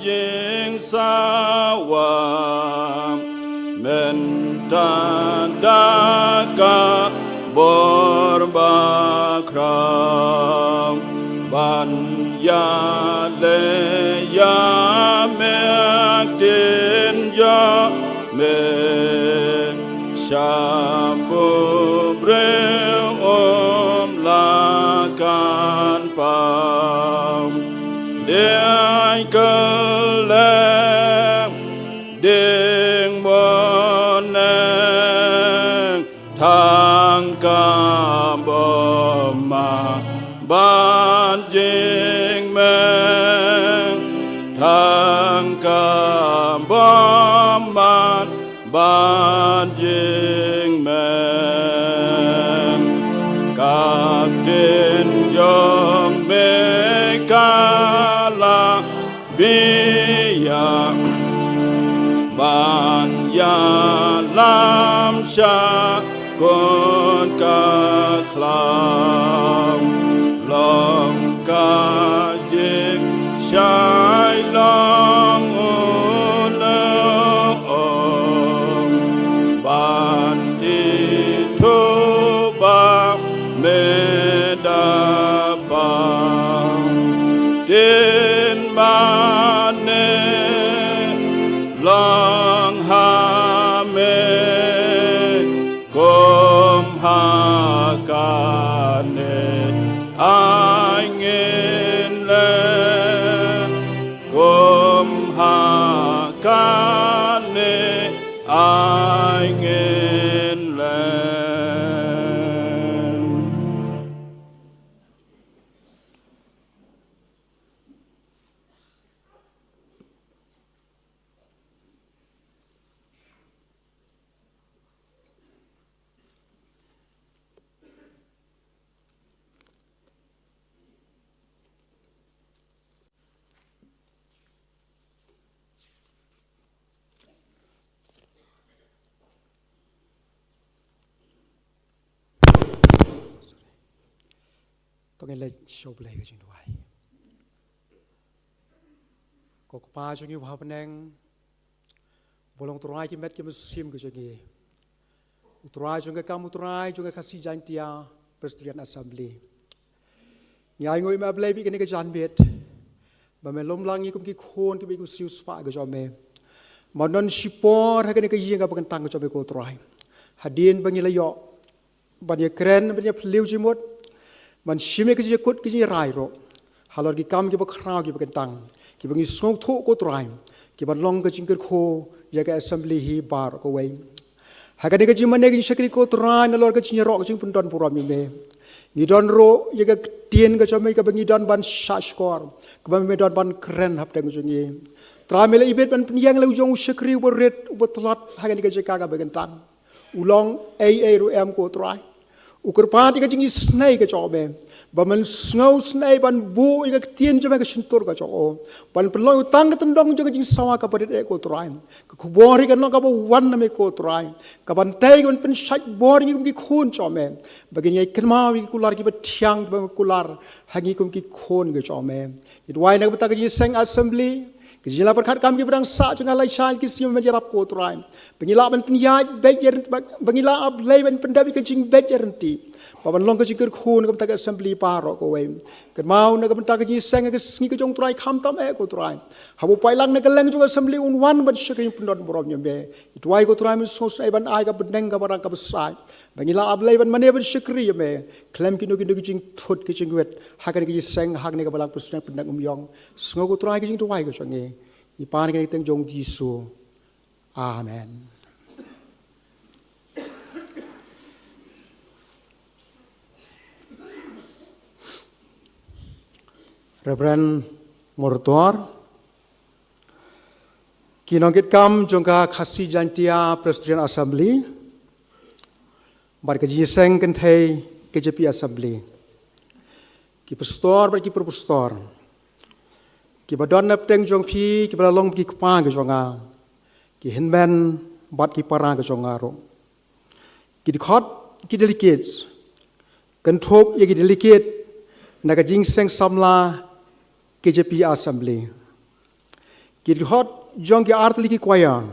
jingsawa mynta da ka bor bakhraw ban ïaleh ïa me ktien jong me sha u briew um lah kan paw. Dieng kylleng, dieng bneng, tang ka bymman bad jingmeng, tang ka bymman bad jingmeng. Ka ktien jong me ka la biang ban ïalam sha khun ka khlam. Long ka jingshai long u nongong ban ithuh ba me da pang. Ktien mane long ha me, kum ha kane ai ngin leh, kum ha kane ai ngin leh. To ngin leit sha U Blei ka jingduwai. Ko Kpa jong ngi uba ha bneng, Long Trai ki met ki mynsiem ka jong ngi. U Trai jong ka kam, u Trai jong ka Khasi Jaintia Presbyterian Assembly. Ngi ai nguh ïa me, A Blei, bad kane ka janmiet ba me la ïoh lang ïa ngi kum ki khun kiba ïeit, ki siewspah ka jong me. Ba don shipor ha kane ka ïing kaba kyntang ka jong me, ko Trai, hadien ba ngi la ïoh ban ïakren, ban ïaphylliew jingmut, ban shim ïa ka jingïakut ka jingïarai ruh halor ki kam kiba khraw kiba kyntang, kiba ngi sngewthuh, ko Trai, kiba long ka jingkyrkhu ïa ka Assembly hi baroh kawei. Ha kane ka jingmane ka jingshakri, ko Trai, nalor ka jingïaroh ka jingpyndonburom ïa me, ngi don ruh ïa ka ktien ka jong me kaba ngi don ban shahshkor, kaba me don ban kren hapdeng jong ngi. Trai, me la ibit ban pynïeng ïa la u jong u shakri uba rit, uba tlot ha kane ka jaka kaba kyntang. U long ei ei ruh em, ko Trai. U kyrpad ïa ka jingisynei ka jong me, ba men sngewsynei ban buh ïa ka ktien jong me ha ka shyntur ka jong u, ban pynlong ïa u tang ka tyndong jong ka jingsawa kaba rit eh, ko Trai. Ka khubor hi kan long kaba wan na me, ko Trai, kaban tei, kaban pynshait bor ïa ngi kum ki khun jong me, ba ngin ïai kynmaw ïa ki kular kiba thiang, ba kular ha ngi kum ki khun ka jong me. Ngi duwai na ka bynta ka jingïaseng Assembly, ka jingïalang pyrkhat kam kiba dang sah jong nga, la shai ki siem ban ïarap, ko Trai, ba ngi lah ban pynïaid beit ïa rynt-, ba, ba ngi lah, A Blei, ban pyndep ïa ka jingbeit ïa ryntih, ba ban long ka jingkyrkhu na ka bynta ka Assembly baroh kawei. Kynmaw na ka bynta ka jingïaseng ha ka sngi ka jong u Trai, khamtam eh, ko Trai, haba u paidlang na kylleng jong ka Assembly un wan ban shakri pyndonkam burom ïa me. Ngi duwai, ko Trai, men sngewsynei ban ai ka bneng kaba rang kaba shai, ba ngi lah, A Blei, ban mane ban shakri ïa me khlem kino kino ki jingthut ki jingwit ha kane ka jingïaseng, ha kane ka Balang Presbyterian Pyndengumiong. Sngew, ko Trai, ka jingduwai ka jong ngi. Ngi pan ïa kane ha ka kyrteng jong u Jisu. Amen. Reverend Murtuar, ki nongkitkam jong ka Khasi Jaintia Presbyterian Assembly bad ka jingïaseng kynthei K J P Assembly, ki pastor bad ki pro pastor kiba don na pdeng jong phi, kiba la long ki kpa ka jong nga, ki hynmen bad ki para ka jong nga ruh, ki dkhot, ki delegates, kynthup ïa ki delegate na ka jingïaseng samla K J P Assembly, ki dkhot jong ki artylli ki choir,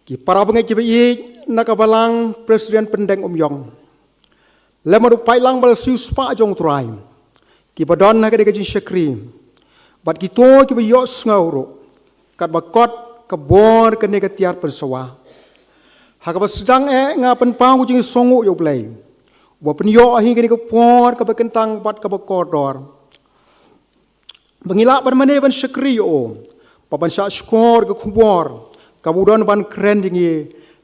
ki para bangeit kiba ïeit na ka Balang Presbyterian Pyndengumiong, lem bad u paidlang ba la siewspah jong u Trai, kiba don ha kane ka jingshakri, bad kito kiba ïohsngew ruh katba kot ka bor kane ka tiar pynsawa. Ha kaba sdang eh, nga pynpaw ka jingsngewnguh ïa U Blei, uba pynïoh ha ngi kane ka por kaba kyntang bad kaba kordor, ba ngi lah ban mane ban shakri ïa u, bad ban shahshkor ïa ka khubor kaba u don ban kren ïa ngi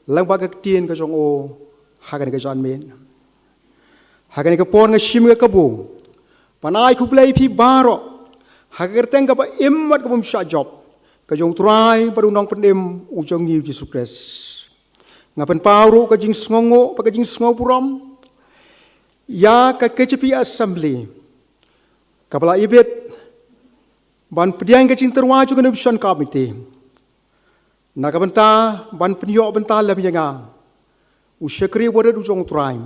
lyngba ka ktien ka jong u ha kane ka janmiet. Ha kane ka por, nga shim ïa ka kabu ban ai khublei ïa phi baroh ha ka kyrteng kaba im bad ka bym shah jop ka jong u Trai bad u Nongpynim u jong ngi, u Jisu Khrist. Nga pynpaw ruh ka jingsngewnguh bad ka jingsngewburom ïa ka K J P Assembly, kaba la ibit ban pdiang ka jingtyrwa jong ka Mission Committee, na ka bynta ban pynïoh bynta lem ïa nga, u shakri uba rit u jong u Trai,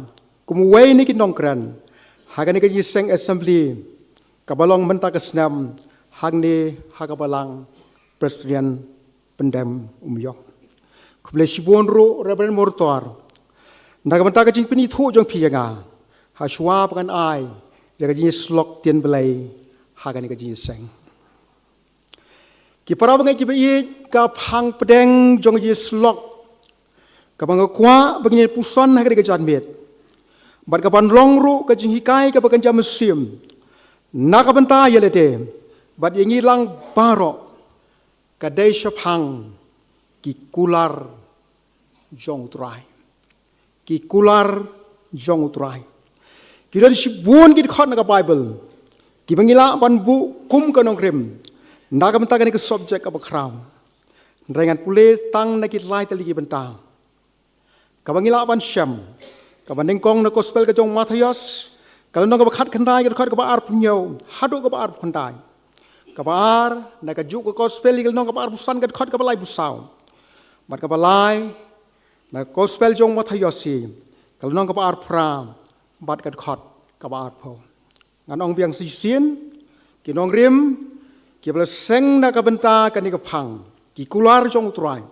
kum uwei na ki nongkren ha kane ka jingïaseng Assembly kaba long mynta ka snem hangne ha ka Balang Presbyterian Pyndengumiong. Khublei shibun ruh, Reverend Murtuar, na ka bynta ka jingpynithuh jong phi ïa nga ha shuwa ba ngan ai ïa ka jingïasyllok ktien Blei ha kane ka jingïaseng. Ki para bangeit kiba ïeit, ka phang pdeng jong ka jingïasyllok kaba nga kwah ba ngin ïa puson ha kane ka janmiet, bad kaban long ruh ka jinghikai kaba kynja mynsiem na ka bynta ïa lade bad ïa ngi lang baroh, ka dei shaphang ki kular jong u Trai. Ki kular jong u Trai. Ki don shibun ki dkhot na ka Baibl kiba ngi lah ban buh kum ka nongrim na ka bynta kane ka subject kaba khraw. Hynrei ngan pule tang na ki lai tylli ki bynta kaba ngi lah ban shem, kaba nyngkong na Gospel ka jong u Mathaios, ka lynnong kaba khatkhyndai, ka dkhot kaba arphew hynñiew haduh kaba arphew khyndai. Kaba ar na kajuh ka Gospel, ka lynnong kaba arphew san, ka dkhot kaba laiphew saw. Bad kaba lai na Gospel jong u Mathaios hi, ka lynnong kaba arphew phra bad ka dkhot kaba arphew. Ngan ong biang shisien, ki nongrim kiba la seng na ka bynta kane ka phang, Ki kular jong U Trai.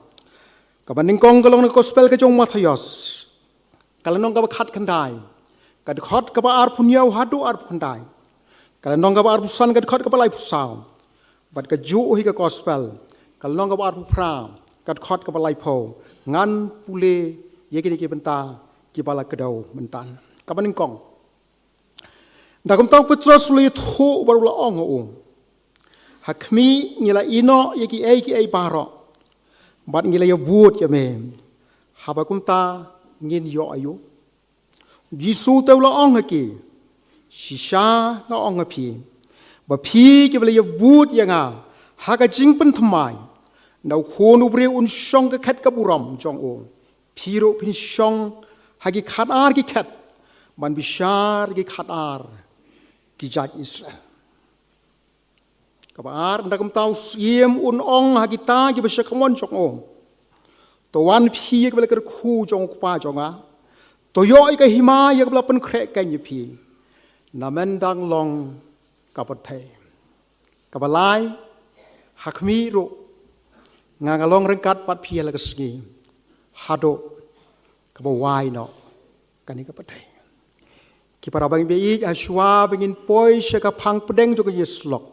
Kaba nyngkong ka long na ka gospel ka jong u Mathaios, ka lynnong kaba khatkhyndai, ka dkhot kaba arphew hynñiew haduh arphew khyndai, ka lynnong kaba arphew san ka dkhot kaba laiphew saw, bad kajuh hi ka gospel ka lynnong kaba arphew phra ka dkhot kaba laiphew. Ngan pule ïa kine ki bynta kiba la kdew mynta. Kaba nyngkong, da kumta u Petros u la ïathuh bad u la ong ha u: Ha khmih, ngi la ïehnoh ïa kiei kiei baroh, bad ngi la ïabud ïa me. Haba kumta, ngin ïoh aïu? U Jisu te u la ong ha ki: Shisha nga ong ha phi, ba phi kiba la ïabud ïa nga ha ka jingpynthymmai, na U Khun u briew un shong ka khet ka burom jong u, phi ruh phin shong ha ki khatar ki khet ban bishar ïa ki khatar ki jait Israel. Kaba ar, da kumta u Syiem un ong ha kita kiba shakhmon jong u: To wan phi ïa kaba la kyrkhu jong U Kpa jong nga, to ïoh ïa ka hima ïa kaba la pynkhreh keiñ ïa phi, namen dang long ka pyrthei. Kaba lai, ha khmih ruh, nga nga long ryngkat bad phi ha la ka sngi haduh kaba wai noh kane ka pyrthei. Ki para bangeit, ha shuwa ba ngin poi sha ka phang pdeng jong ka ïasyllok,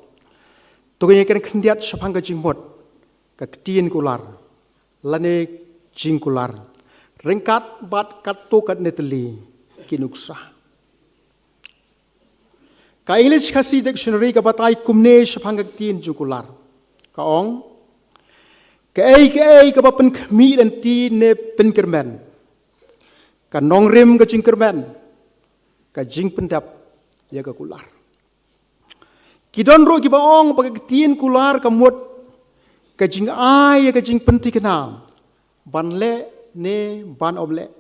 to ngin ïa kren khyndiat shaphang ka jingmut ka ktien kular lane jingkular ryngkat bad katto katne tylli ki nuksa. Ka English Khasi Dictionary ka batai kumne shaphang ka ktien jingkular. Ka ong: Kaei kaei kaba pynkhmih lynti ne pynkyrmen, ka nongrim ka jingkyrmen, ka jingpyndep ïa ka kular. Ki don ruh kiba ong ba ka ktien kular ka mut ka jingai ïa ka jingpynthikna ban leh ne ban ym leh.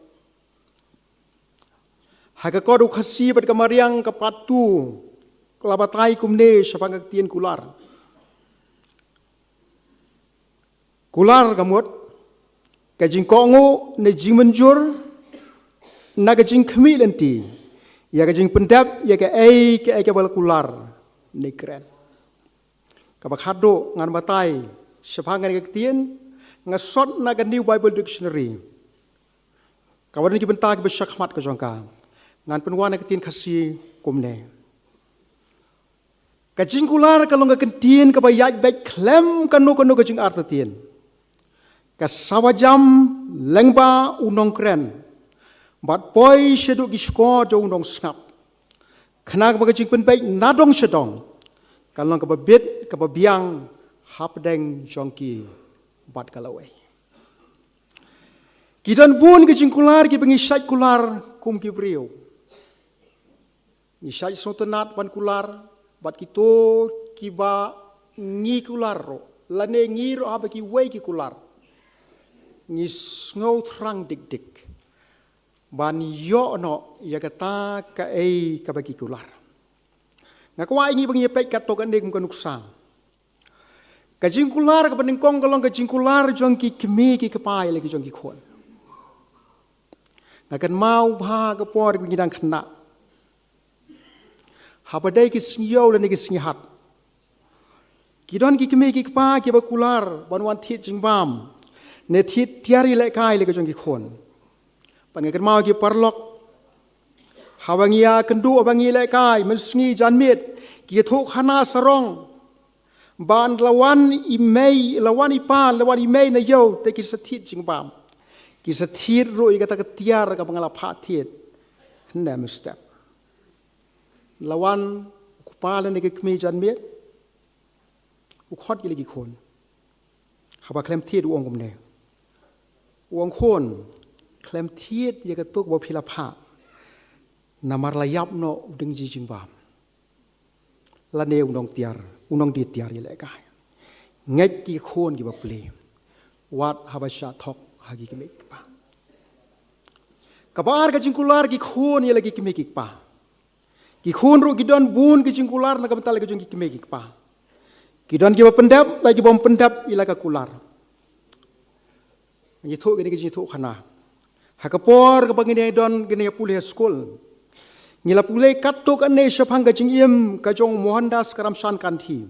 Ha ka kot u Khasi bad ka mariang ka patu ka la batai kumne shaphang ka ktien kular. Kular ka mut ka jingkohnguh ne jingmynjur na ka jingkhmih lynti ïa ka jingpyndep ïa kaei kaei kaba la kular ne kren. Kaba khatduh ngan batai shaphang kane ka ktien, nga sot na ka New Bible Dictionary, kaba don ki bynta kiba shakhmat ka jong ka. Ngan pynwan na ka ktien Khasi kumne: Ka jingkular ka long ka ktien kaba ïaid beit khlem kano kano ka jingartatien. Ka sawa jam lyngba u nongkren bad poi shaduh ki shkor jong u nongsngap, khnang ba ka jingpynbeit na dong sha dong kan long kaba bit kaba biang hapdeng jong ki bad ka lawei. Ki don bun ki jingkular kiba ngi shait kular kum ki briew. Ngi shait sngewtynnat ban kular bad kito kiba ngi kular ruh, lane ngi ruh haba kiwei ki kular, ngi sngew thrang dik dik ban ïoh noh ïa kata kaei kaba ki kular. Nga kwah ïa ngi ba ngin ïa peit katto katne kum ka nuksa. Ka jingkular kaba nyngkong ka long ka jingkular jong ki kmie ki kpa ïa la ki jong ki khun. Nga kynmaw bha ka por ba ngi dang khynnah, haba dei ki sngi ïew lane ki sngi hat, ki don ki kmie ki kpa kiba kular ban wan thied jingbam ne thied tiar ïalehkai ïa la ki jong ki khun. Bad nga kynmaw ki paralok, haba ngi ïakynduh, haba ngi ïalehkai mynsngi janmiet, ki ïathuh khana sarong ban la wan i mei, la wan i pa, la wan i mei na ïew, te ki sa thied jingbam. Ki sa thied ruh ïa kata ka tiar kaba nga la phah thied hynne mynstep. La wan u kpa lane ka kmie janmiet, u khot ïa la ki khun. Haba khlem thied u ong kumne. U ong, khun, khlem thied ïa kato kaba phi la phah, namar la ïap noh u ding ji jingbam, lane u nongtiar, u nongdie tiar ïalehkai. Ngeit ki khun kiba plie wat haba shah thok ha ki kmie ki kpa. Kaba ar ka jingkular ki khun ïa la ki kmie ki kpa. Ki khun ruh ki don bun ki jingkular na ka bynta la ki jong ki kmie ki kpa. Ki don kiba pyndep, la kiba ym pyndep ïa la ka kular. Ngi ïathuh kine ki jingïathuh khana. Ha ka por kaba ngi dang don, ngi dang ïa pule ha skul, ngi la pule katto katne shaphang ka jingim ka jong u Mohandas Karamchand Gandhi,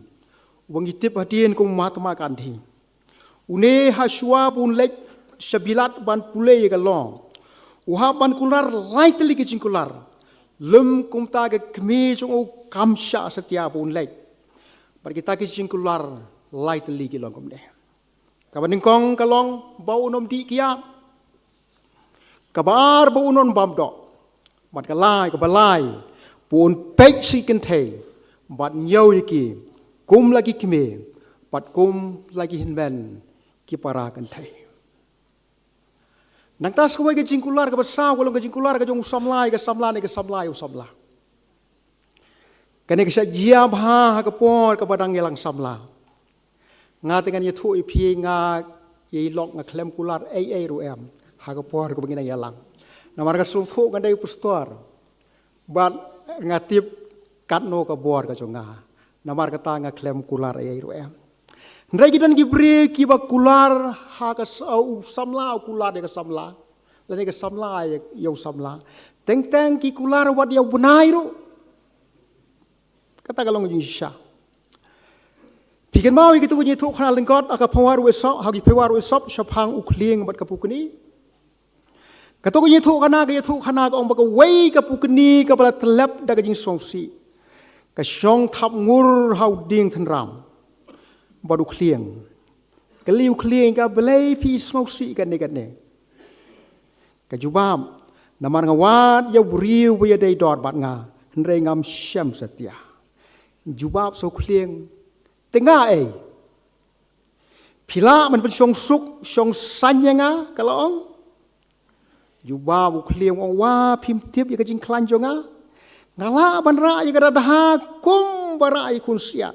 uba ngi tip hadien kum u Mahatma Gandhi. Une ha shuwa ba un leit sha Pilat ban pule ïa ka long, u hap ban kular lai tylli ki jingkular. Lym kumta ka kmie jong u kam shah satia ba un leit. Bad kita ki jingkular lai tylli ki long kumne. Kaba nyngkong ka long ba un ym dih kiad. Kaba ar ba un ym bam doh. Bad ka lai, kaba lai, ba un peit sha ki kynthei bad ñiew ïa ki kum la ki kmie bad kum la ki hynmen ki para kynthei. Nangta sa kawei ka jingkular kaba saw ka long ka jingkular ka jong u samla ïa ka samla ne ka samla ïa u samla. Kane ka shah jia bha ha ka por kaba dang ïalang samla. Nga te ngan ïathuh ïa phi, nga ïa i lok nga khlem kular ei ei ruh em ha ka por kaba ngi dang ïalang. Namar nga sngewthuh ngan dei u pastor. Bad nga tip katno ka bor ka jong nga. Namar kata nga khlem kular ei ei ruh em. Hynrei ki don ki briew kiba kular ha ka s-, u samla u kular ïa ka samla. Lane ka samla ïa, ïa u samla. Teng teng ki kular wat ïa u bnai ruh. Kata ka long ka jingshisha. Phi kynmaw ïa kito ki jingïathuhkhana lyngkot ha ka Pharao Esop, ha ki Pharao Esop shaphang u khlieng bad ka pukni. Kato ka jingïathuhkhana, ka ïathuhkhana ka ong ba kawei ka pukni kaba la tyllep da ka jingsngewsih ka shong thap ngur ha u dieng thynram bad u khlieng. Kylli u khlieng ka, balei phi sngewsih kane kane? Ka jubab, namar nga wad ïa u briew ba ïadei dor bad nga, hynrei ngam shem satia. Jubab sa u khlieng, te nga ei? Phi lah ban pynshong suk shong saiñ ïa nga, ka la ong. Jubab u khlieng, ong, wa phim tip ïa ka jingkhlaiñ jong nga. Nga lah ban rah ïa ka dadha kum ba rah ïa i khun syiar.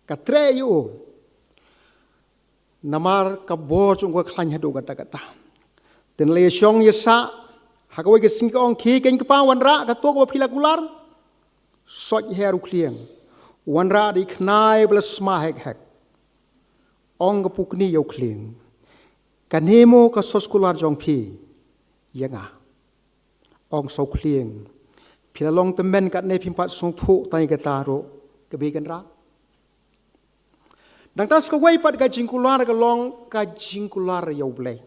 Ka treh ïa u. Namar ka bor jong u ka khlaiñ haduh katta katta. Te nalor ïa shong ïa sah, ha kawei ka sngi ka ong, khie keiñ kpa, wanrah kato kaba phi la kular. Sot her u khlieng. Wanrah da i khnai ba la sma hek hek. Ong ka pukni ïa u khlieng, kane mo ka sos kular jong phi ïa nga? Ong sa u khlieng, phi la long tymmen katne, phim pat sngewthuh tang ïa kata ruh, kaba kynrad. Nangta sa kawei pat ka jingkular ka long ka jingkular ïa U Blei.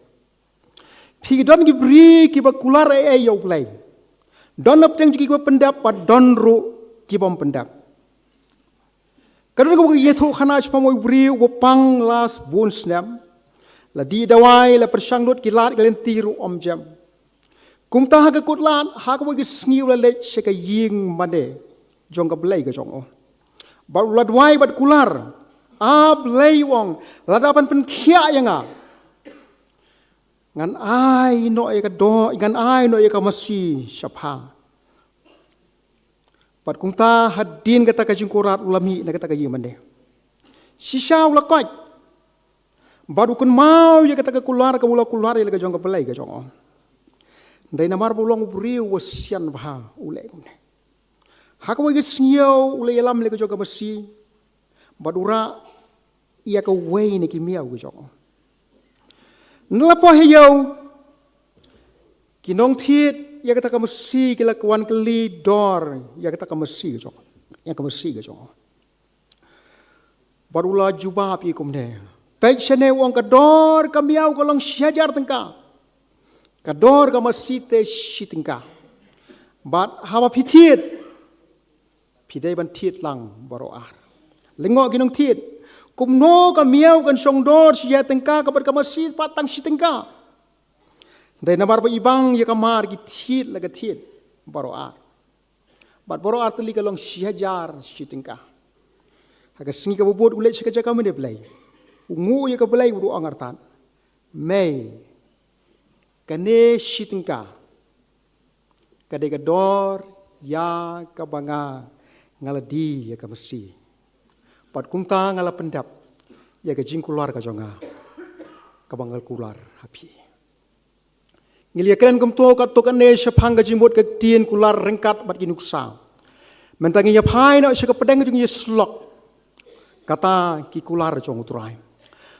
Phi, don ki briew kiba kular ei ei ïa U Blei. Don hapdeng jong ki kiba pyndep bad don ruh kibym pyndep. Ka don kawei ka jingïathuhkhana shaphang u briew uba pang la bun snem. La dih dawai, la pyrshang lut ki lad ki lynti ruh ym jem. Kumta ha ka kut lad, ha kawei ka sngi u la leit sha ka ïing mane jong ka blei ka jong u. Bad u la duwai bad kular, A Blei, u ong, lada phan pynkhiah ïa nga, ngan ai noh ïa ka doh, ngan ai noh ïa ka masi shaphang. Bad kumta hadien kata ka jingkular u la mih na kata ka ïing mane. Shisha u la koit. Bad u kynmaw ïa kata ka kular kaba u la kular ïa la ka jong ka blei ka jong u. Hynrei namar ba u long u briew uba sian bha u leh kumne. Ha kawei ka sngi u la ïalam ïa la ka jong ka masi. Bad u rah ïa kawei na ki miaw ka jong u. Nalor poi ha ïew, ki nongthied ïa kata ka masi ki la wan kylli dor ïa kata ka masi ka jong u. Ïa ka masi ka jong u. Bad u la jubab ïa ki kumne. Peit shane, u ong, ka dor ka miaw ka long shi hajar tyngka. Ka dor ka masi te shi tyngka. Bad haba phi thied, phi dei ban thied lang baroh ar. Lyngngoh ki nongthied. Kumno ka miaw kan shong dor shi hajar tyngka, ka bad ka masi pat tang shi tyngka? Dei namar ba i bang ïa ka mar ki thied la ka thied baroh ar. Bad baroh ar tylli ka long shi hajar shi tyngka. Ha ka sngi kaba bud u leit sha ka jaka mane blei. U nguh ïa ka blei, u ong artat, Mei, kane shi tyngka ka dei ka dor ïa kaba nga, nga la die ïa ka masi. Bad kumta nga la pyndep ïa ka jingkular ka jong nga kaba nga la kular ha phi. Ngi la ïakren kumto katto katne shaphang ka jingmut ka ktien kular ryngkat bad ki nuksa. Mynta ngin ïa phai noh sha ka pdeng jong ka ïasyllok. Kata ki kular jong U Trai.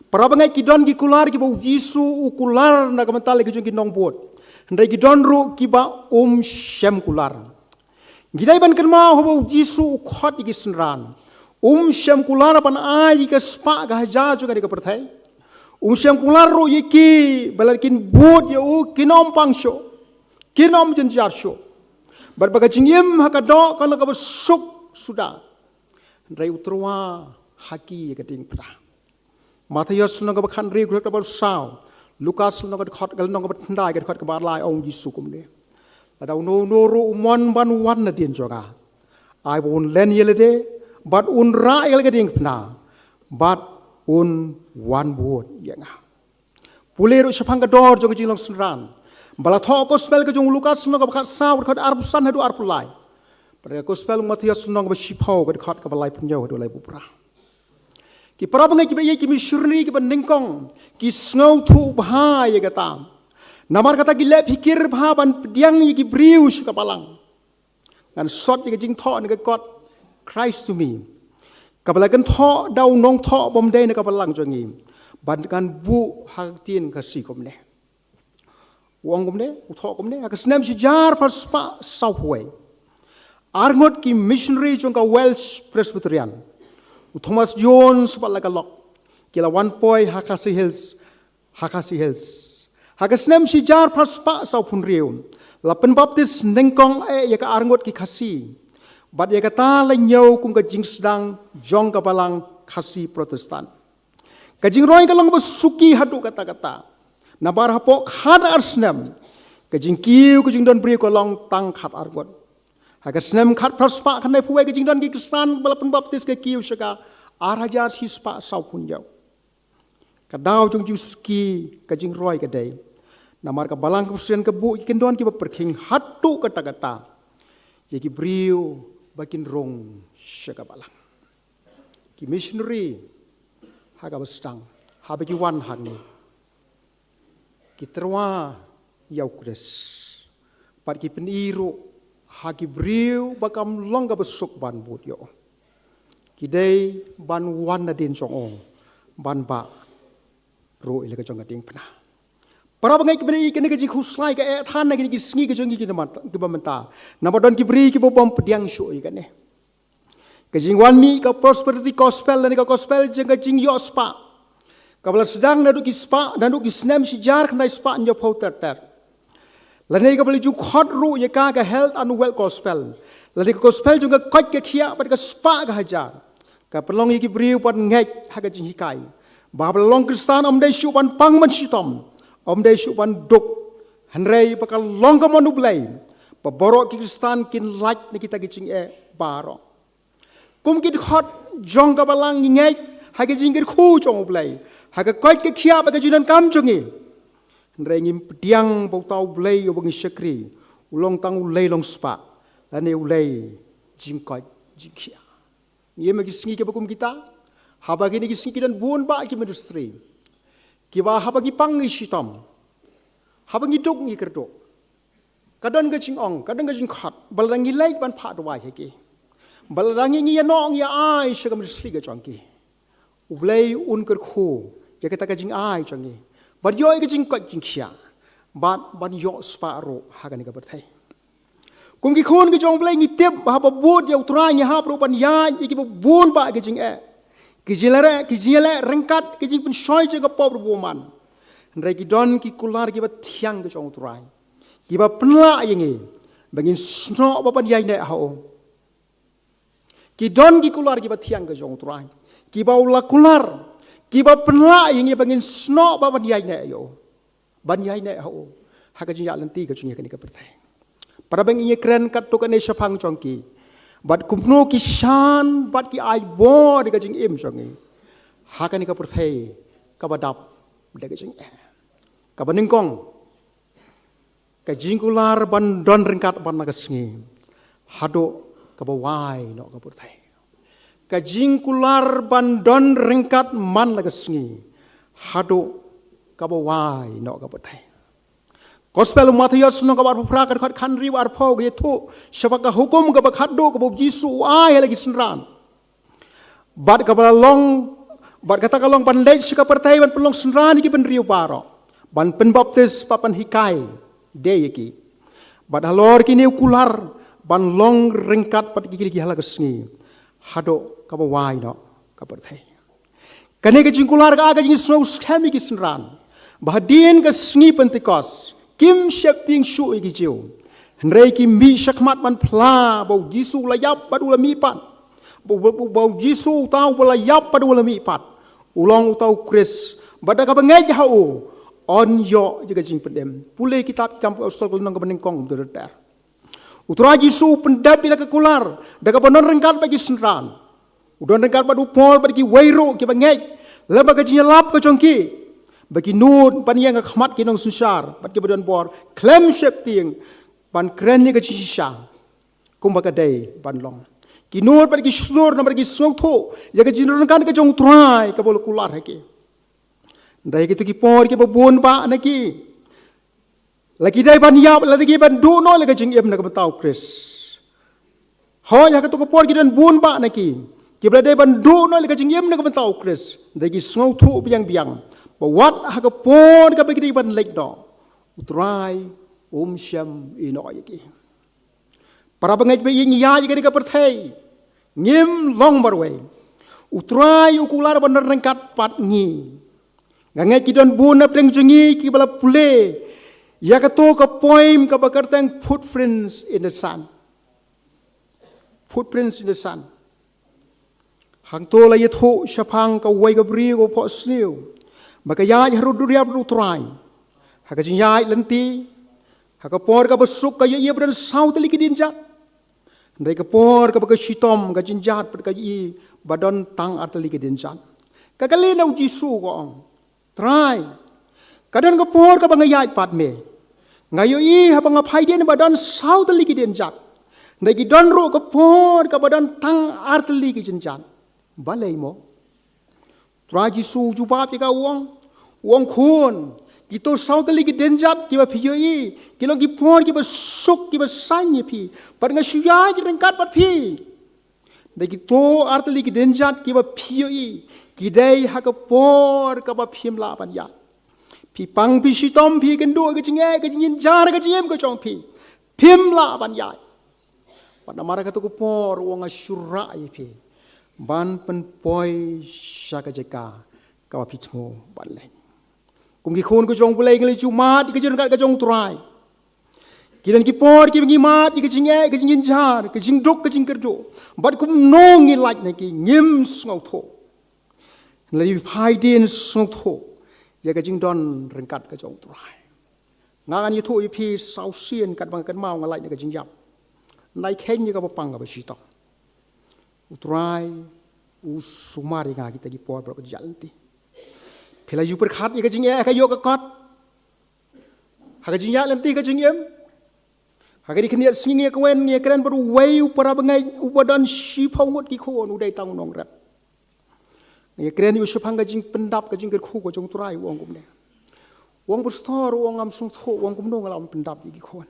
Para bangeit, ki don ki kular kiba U Jisu u kular na ka bynta la ki jong ki nongbud. Hynrei ki don ruh kiba um shym kular. Ngi dei ban kynmaw haba U Jisu u khot ïa ki synran, Um shym kular ban ai ïa ka spah ka hajar jong kane ka pyrthei. Um shym kular ruh ïa ki ba lada kin bud ïa u kin ym pang shuh, kin ym jynjar shuh. Bad ba ka jingim ha ka doh kan long kaba suk suda. Hynrei u tyrwa ha ki ïa ka diengphna. Mathaios lynnong kaba khathynriew ka dkhot kaba saw. Lukas lynnong ka dkhot, lynnong kaba khyndai ka dkhot kaba lai, ong u Jisu kumne: Lada uno uno ruh u mon ban wan nadien jong nga, ai ba un len ïa lade bad un rah ïa la ka diengphna bad un wan bud ïa nga. Pule ruh shaphang ka dor jong ka jinglong synran ba la thoh gospel ka jong u Lukas lynnong kaba khatsaw ka dkhot arphew san haduh arphew lai. Bad ka gospel u Mathaios lynnong kaba shiphew ka dkhot kaba laiphew hynñiew haduh laiphew phra. Ki para bangeit kiba ïeit, ki missionary kiba nyngkong ki sngewthuh bha ïa kata. Namar kata ki leh phikir bha ban pdiang ïa ki briew sha ka balang. Ngan sot ïa ka jingthoh na ka kot Christ to me, kaba la kynthoh da u nongthoh bym dei na ka balang jong ngi, bad ngan buh ha ka ktien Khasi kumne. U ong kumne, u thoh kumne: Ha ka snem shi hajar phra spah sawphew wei, arngut ki missionary jong ka Welsh Presbyterian, u Thomas Jones bad la ka lok, ki la wan poi ha Khasi Hills, ha Khasi Hills. Ha ka snem shi hajar phra spah sawphew hynriew la pynbaptis nyngkong eh ïa ka arngut ki Khasi. Bad ïa kata la ñiew kum ka jingsdang jong ka balang Khasi Protestant. Ka jingroi ka long ba suki haduh katta katta. Namar hapoh khat ar snem ka jingkiew ka jingdon briew ka long tang khat ar ngut. Ha ka snem khat phra spah khyndai phew wei ka jingdon ki Khristan ba la pynbaptis ka kiew sha ka ar hajar shi spah sawphew hynñiew. Ka daw jong jingsuki ka jingroi ka dei namar ka balang ka Presbyterian ka buh ïa ki kyndon kiba pyrkhing haduh katta katta ïa ki briew ba kin rung sha ka balang. Ki missionary ha kaba sdang, haba ki wan hangne, ki tyrwa ïa u Khrist bad ki pyni ruh ha ki briew ba kam long kaba suk ban bud ïa u. Ki dei ban wan nadien jong u ban bah ruh ïa la ka jong ka diengphna. Para bangeit kiba ïeit, kane ka jingkhuslai ka eh than na kine ki sngi ka jong ngi kiba mynta, namar don ki briew kiba bym pdiang shuh ïa kane. Ka jingwan mih ka prosperity gospel lane ka gospel jong ka jingïoh spah, kaba la sdang naduh ki spah, naduh ki snem shi hajar khyndai spah hynñiewphew ter ter, lane kaba la ju khot ruh ïa ka ka health and wealth gospel, lane ka gospel jong ka koit ka khiah bad ka spah ka hajar, ka pynlong ïa ki briew ban ngeit ha ka jinghikai ba haba la long Khristan ym dei shuh ban pang ban shitom, ym dei shuh ban duk, hynrei ba ka long ka mon U Blei, ba baroh ki Khristan kin lait na kita ki jingeh baroh. Kum ki dkhot jong ka balang ngi ngeit ha ka jingkyrkhu jong U Blei ha ka koit ka khiah bad ka jingdonkam jong ngi. Hynrei ngim pdiang ba uta U Blei uba ngi shakri u long tang u lei long spah lane u lei jingkoit jingkhiah. Ngi ïa ma ki sngi kiba kum kita, haba kine ki sngi ki don bun bah ki ministry kiba haba ngi pang ngi shitom, haba ngi duk ngi kyrduh. Ka don ka jingong, ka don ka jingkhot ba lada ngi leit ban phah duwai ha ki, ba lada ngi ngi ïa noh ngi ïa ai sha ka ministry ka jong ki, U Blei un kyrkhu ïa kata ka jingai jong ngi ban ïoh ïa ka jingkoit jingkhiah bad ban ïoh spah ruh ha kane ka pyrthei. Kum ki khun ki jong U Blei ngi tip ba haba bud ïa U Trai ngi hap ruh ban ïaid ïa kiba bun bah ki jingeh, ki jingïaleh, ki jingïaleh ryngkat ki jingpynshoi jong ka pop ruh bun man. Hynrei ki don ki kular kiba thiang ki jong U Trai kiba pynlah ïa ngi ba ngin snoh ba ban ïaineh ha u. Ki don ki kular kiba thiang ka jong U Trai kiba u la kular, kiba pynlah ïa ngi ba ngin snoh ba ban ïaineh ïa u, ban ïaineh ha u ha ka jingïaid lynti ka jong ngi ha kane ka pyrthei. Para bangeit, ngi kren katto katne shaphang jong ki bad kumno ki shan bad ki ai bor ïa ka jingim jong ngi ha kane ka pyrthei kaba dap da ka jingeh. Kaba nyngkong, ka jingkular ban don ryngkat man la ka sngi haduh kaba wai noh ka pyrthei. Ka jingkular ban don ryngkat man la ka sngi haduh kaba wai noh ka pyrthei. Gospel u Mathaios lynnong kaba arphew phra ka dkhot khathynriew arphew ka ïathuh shaphang ka hukum kaba khatduh kaba U Jisu u ai ha la ki synran. Bad kaba la long, bad kata ka long ban leit sha ka pyrthei ban pynlong synran ïa ki bynriew baroh, ban pynbaptis bad ban hikai de ïa ki. Bad halor kine u kular ban long ryngkat bad ki, ki ha la ka sngi haduh kaba wai noh ka pyrthei. Kane ka jingkular ka ai ka jingsngew skhem ïa ki synran ba hadien ka sngi Pentekost kim sheptieng shuh ïa ki Jiw. Hynrei ki mih shakhmat ban phla ba u Jisu u la ïap bad u la mihpat. Ba, ba, ba, ba u Jisu uta uba la ïap bad u la mihpat u long uta u Khrist. Bad da kaba ngeit ha u yn ïoh ïa ka jingpynim. Pule kitab Ki Kam ki Apostol ka lynnong kaba nyngkong, u dei ter. U Trai Jisu u pyndep ïa la ka kular da kaba don ryngkat bad ki synran. U don ryngkat bad u Paul bad kiwei ruh kiba ngeit lyngba ka jingïalap ka jong ki ba ki nud ban ïeng ha khmat ki nongsynshar bad kiba don bor khlem sheptieng ban kren ïa ka jingshisha kumba ka dei ban long. Ki nud bad ki shlur namar ki sngewthuh ïa ka jingdon ryngkat ka jong u Trai kaba u la kular ha ki. Hynrei ha kito ki por kiba bun bah na ki, la ki dei ban ïap, la dei ki ban duh noh ïa la ka jingim na ka bynta u Khrist. Hooid, ha kato ka por ki don bun bah na ki kiba la dei ban duh noh ïa la ka jingim na ka bynta u Khrist. Hynrei ki sngewthuh biang biang ba wat ha ka por kaba ki dei ban leit noh, u Trai um shym ïehnoh ïa ki. Para bangeit ba ïeit, ngi ïaid ïa kane ka pyrthei, ngim long marwei. U Trai u kular ban don ryngkat bad ngi. Nga ngeit ki don bun napdeng jong ngi kiba la pule ïa kato ka poem kaba kyrteng Footprints in the Sand. Footprints in the Sand. Hangto la ïathuh shaphang kawei ka briew kaba phohsniew ba ka ïaid harud duriaw bad u Trai. Ha ka jingïaid lynti, ha ka por kaba suk ka ïohi ba don saw tylli ki dienjat. Hynrei ka por kaba ka shitom ka jynjar bad ka ïohi ba don tang ar tylli ki dienjat. Ka kylli na u Jisu, ka ong, Trai, ka don ka por kaba nga ïaid pat me, nga ïohi haba nga phai dien ba don saw tylli ki dienjat. Hynrei ki don ruh ka por kaba don tang ar tylli ki dienjat. Balei mo? Trai Jisu u jubab ïa ka, u ong, u ong, khun, kito saw tylli ki dienjat kiba phi ïohi ki long ki por kiba suk kiba saiñ ïa phi bad nga shu ïaid ryngkat bad phi. Hynrei kito ar tylli ki dienjat kiba phi ïohi ki dei ha ka por kaba phim lah ban ïaid. Phi pang, phi shitom, phi kynduh ka jingeh, ka jingjynjar, ka jingim ka jong phi, phim lah ban ïaid. Bad namar kata ka por u ong nga shu rah ïa phi ban pynpoi sha ka jaka kaba phi thmu ban leit. Kum ki khun ka jong U Blei ngi la ju mad ïa ka jingryngkat ka jong U Trai. Ki don ki por kiba ngi mad ïa ka jingeh, ka jingjynjar, ka jingduk, ka jingkyrduh. Bad kumno ngi lait na ki, ngim sngewthuh. Ngi la phai dien sngewthuh ïa ka jingdon ryngkat ka jong U Trai. Nga ngan ïathuh ïa phi saw sien katba nga kynmaw nga lait na ka jingïap. Nai kheiñ ïa kaba pang kaba shitom. U Trai u sumar ïa nga kita ki por baroh ka jingïaid lynti. Phi la ju pyrkhat ïa ka jingeh ha ka ïoh ka kot, ha ka jingïaid lynti ka jingim, ha kane ka khyndiat sngi ngi ïa kren, ngi ïa kren bad uwei u para bangeit uba don shiphew ngut ki khun, u dei tang u nongrep. Ngi ïa kren ïa u shaphang ka jingpyndap, ka jingkyrkhu ka jong U Trai, u ong kumne. U ong, Pastor, u ong, ngam sngewthuh, u ong, kumno nga lah ban pyndap ïa ki khun.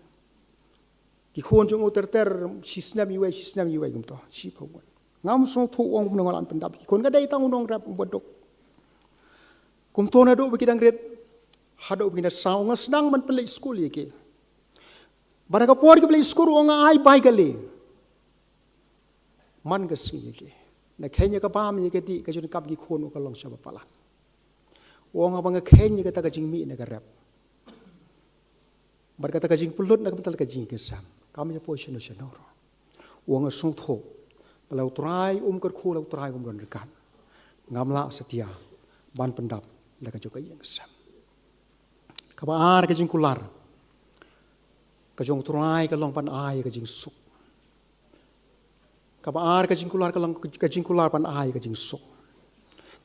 Ki khun jong u ter ter, shi snem iwei, shi snem iwei kumto, shiphew ngut. Ngam sngewthuh, u ong, kumno nga lah ban pyndap ïa ki khun, ka dei tang u nongrep uba duk. Kumto naduh ba ki dang rit haduh ba ki dang saw, nga sdang ban pynleit skul ïa ki. Bad ha ka por kiba leit skul, u ong, nga ai bai kali man ka sngi ïa ki. Nga kheiñ ïa ka bam ïa ka dih, ka jingdonkam ki khun ka long shaba palat. U ong, haba nga kheiñ ïa kata ka jingmih na ka rep bad kata ka jingpynlut na ka bynta ka jingïaseng, kam ïa poi shano shano ruh. U ong, nga sngewthuh ba la U Trai um kyrkhu, la U Trai um don ryngkat, ngam lah satia ban pyndap la ka jong ka ïing ka sem. Kaba ar ka jingkular ka jong U Trai ka long ban ai ka jingsuk. Kaba ar ka jingkular ka long ka jingkular ban ai ka jingsuk.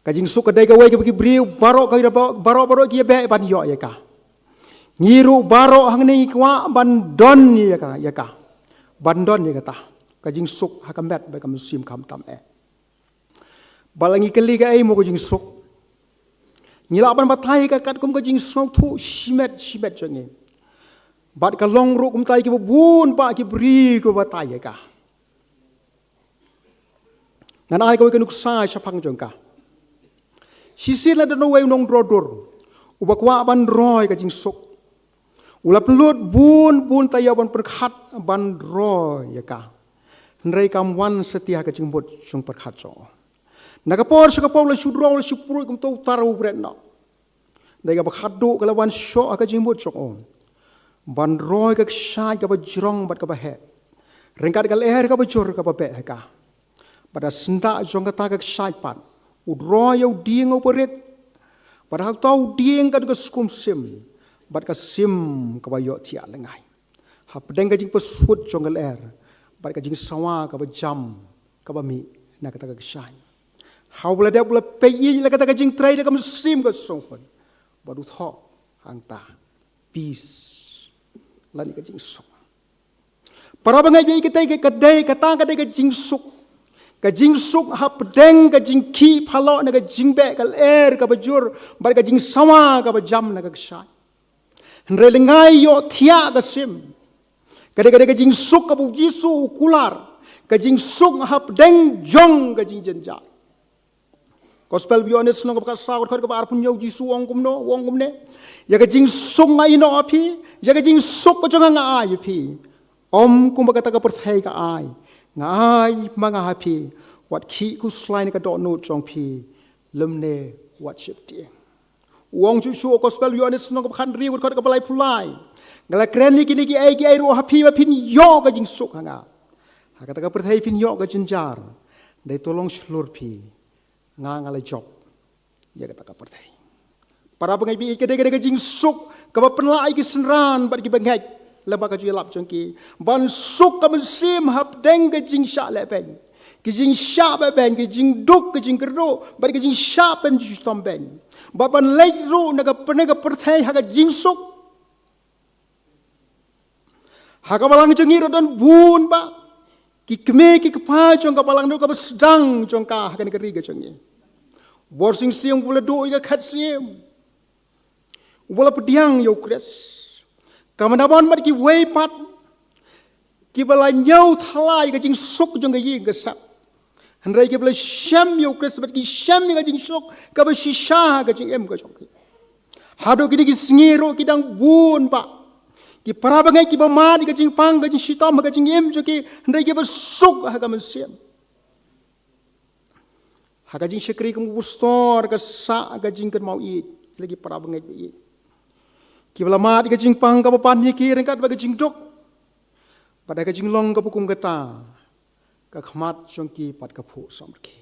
Ka jingsuk ka dei kawei kaba ki briew baroh ka, baroh baroh ki ïa beh ban ïoh ïa ka. Ngi ruh baroh hangne ngi kwah ban don ïa ka, ïa ka. Ban don ïa kata ka jingsuk ha ka met bad ka mynsiem khamtam eh. Bad la ngi kylli kaei mo ka jingsuk, ngi lah ban batai ïa ka katkum ka jingsngewthuh shimet shimet jong ngi. Bad ka long ruh kumta ïa kiba bun bah ki briew kiba batai ïa ka. Ngan ai kawei ka nuksa shaphang jong ka. Shisien la don uwei u nongdro dur uba kwah ban roi ka jingsuk. U la pynlut bun bun taïew ban pyrkhat ban roi ïa ka. Hynrei kam wan satia ka jingmut jong pyrkhat jong u. Na ka por sha ka por la shu draw la shu pruid kumto u tar u bret noh. Hynrei kaba khatduh ka la wan shoh ha ka jingmut jong u ban roi ka kshaid kaba jrong bad kaba heh. Ryngkat ka lyer kaba jur kaba beh ha ka. Bad ha syndah jong kata ka kshaid pat u roi ïa u dieng uba rit. Bad ha uta u dieng ka don ka skum sim bad ka sim kaba ïohthiah lyngngai. Hapdeng ka jingpynsut jong ka lyer bad ka jingsawa kaba jam kaba mih na kata ka kshaid. Ha u ba la dep u la peit ïa la kata ka jingtrei da ka mynsiem ka sngewhun bad u thoh hangta peace lane ka jingsuk. Para bangeit, ïa kata ka dei, kata ka dei ka jingsuk. Ka jingsuk hapdeng ka jingkhih phalok na ka jingbeh ka lyer kaba jur bad ka jingsawa kaba jam na ka kshaid. Hynrei lyngngai ïohthiah ka sim. Ka dei, ka dei ka jingsuk kaba u Jisu u kular. Ka jingsuk hapdeng jong ka jingjynjar. Gospel u Ïoannis lynnong kaba khatsaw, dkhot kaba arphew hynñiew, u Jisu u ong kumno, u ong kumne. Ïa ka jingsuk nga ïehnoh ha phi, ïa ka jingsuk ka jong nga nga ai ïa phi. Ym kumba kata ka pyrthei ka ai, nga ai ma nga ha phi. Wat khih khuslai na ka dohnud jong phi, lymne wat sheptieng. U ong shuh shuh ha gospel u Ïoannis lynnong kaba khathynriew, dkhot kaba laiphew lai. Nga la kren ïa kine kiei kiei ruh ha phi ba phin ïoh ka jingsuk ha nga. Ha kata ka pyrthei phin ïoh ka jynjar. Hynrei to long shlur phi. Nga nga la jop ïa kata ka pyrthei. Para bangeit, ïa ka dei, ka dei ka jingsuk kaba pynlah ïa ki synran bad ki bangeit lyngba ka jingïalap jong ki. Ban suk ka mynsiem hapdeng ka jingshah lehbeiñ, ka jingshah behbeiñ, ka jingduk, ka jingkyrduh bad ka jingshah pynjhitom beiñ. Bad ban leit ruh na ka pyrthei ha ka jingsuk. Ha ka balang jong ngi ruh don bun bah ki kmie ki kpa jong ka balang, don kaba sdang jong ka ha kane ka ri ka jong ngi. Bor Sing Syiem uba la duh ïa ka khet syiem, uba la pdiang ïa u Khrist. Ka Manda Ban bad kiwei pat kiba la ñiew thala ïa ka jingsuk jong ka ïing ka sem. Hynrei kiba la shem ïa u Khrist bad ki shem ïa ka jingsuk kaba shisha ha ka jingim ka jong ki. Haduh kine ki sngi ruh ki dang bun bah ki para bangeit kiba mad ïa ka jingpang ka jingshitom ha ka jingim jong ki, hynrei kiba suk ha ka mynsiem. Ha ka jingshakri kum u pastor ka sah ka jingkynmaw ïeit ïa la ki para bangeit ba ïeit kiba la mad ïa ka jingpang kaba pan ïa ki ryngkat bad ka jingduk. Bad ha ka jinglong kaba kum kata, ka khmat jong ki pat ka phuh samrkhie.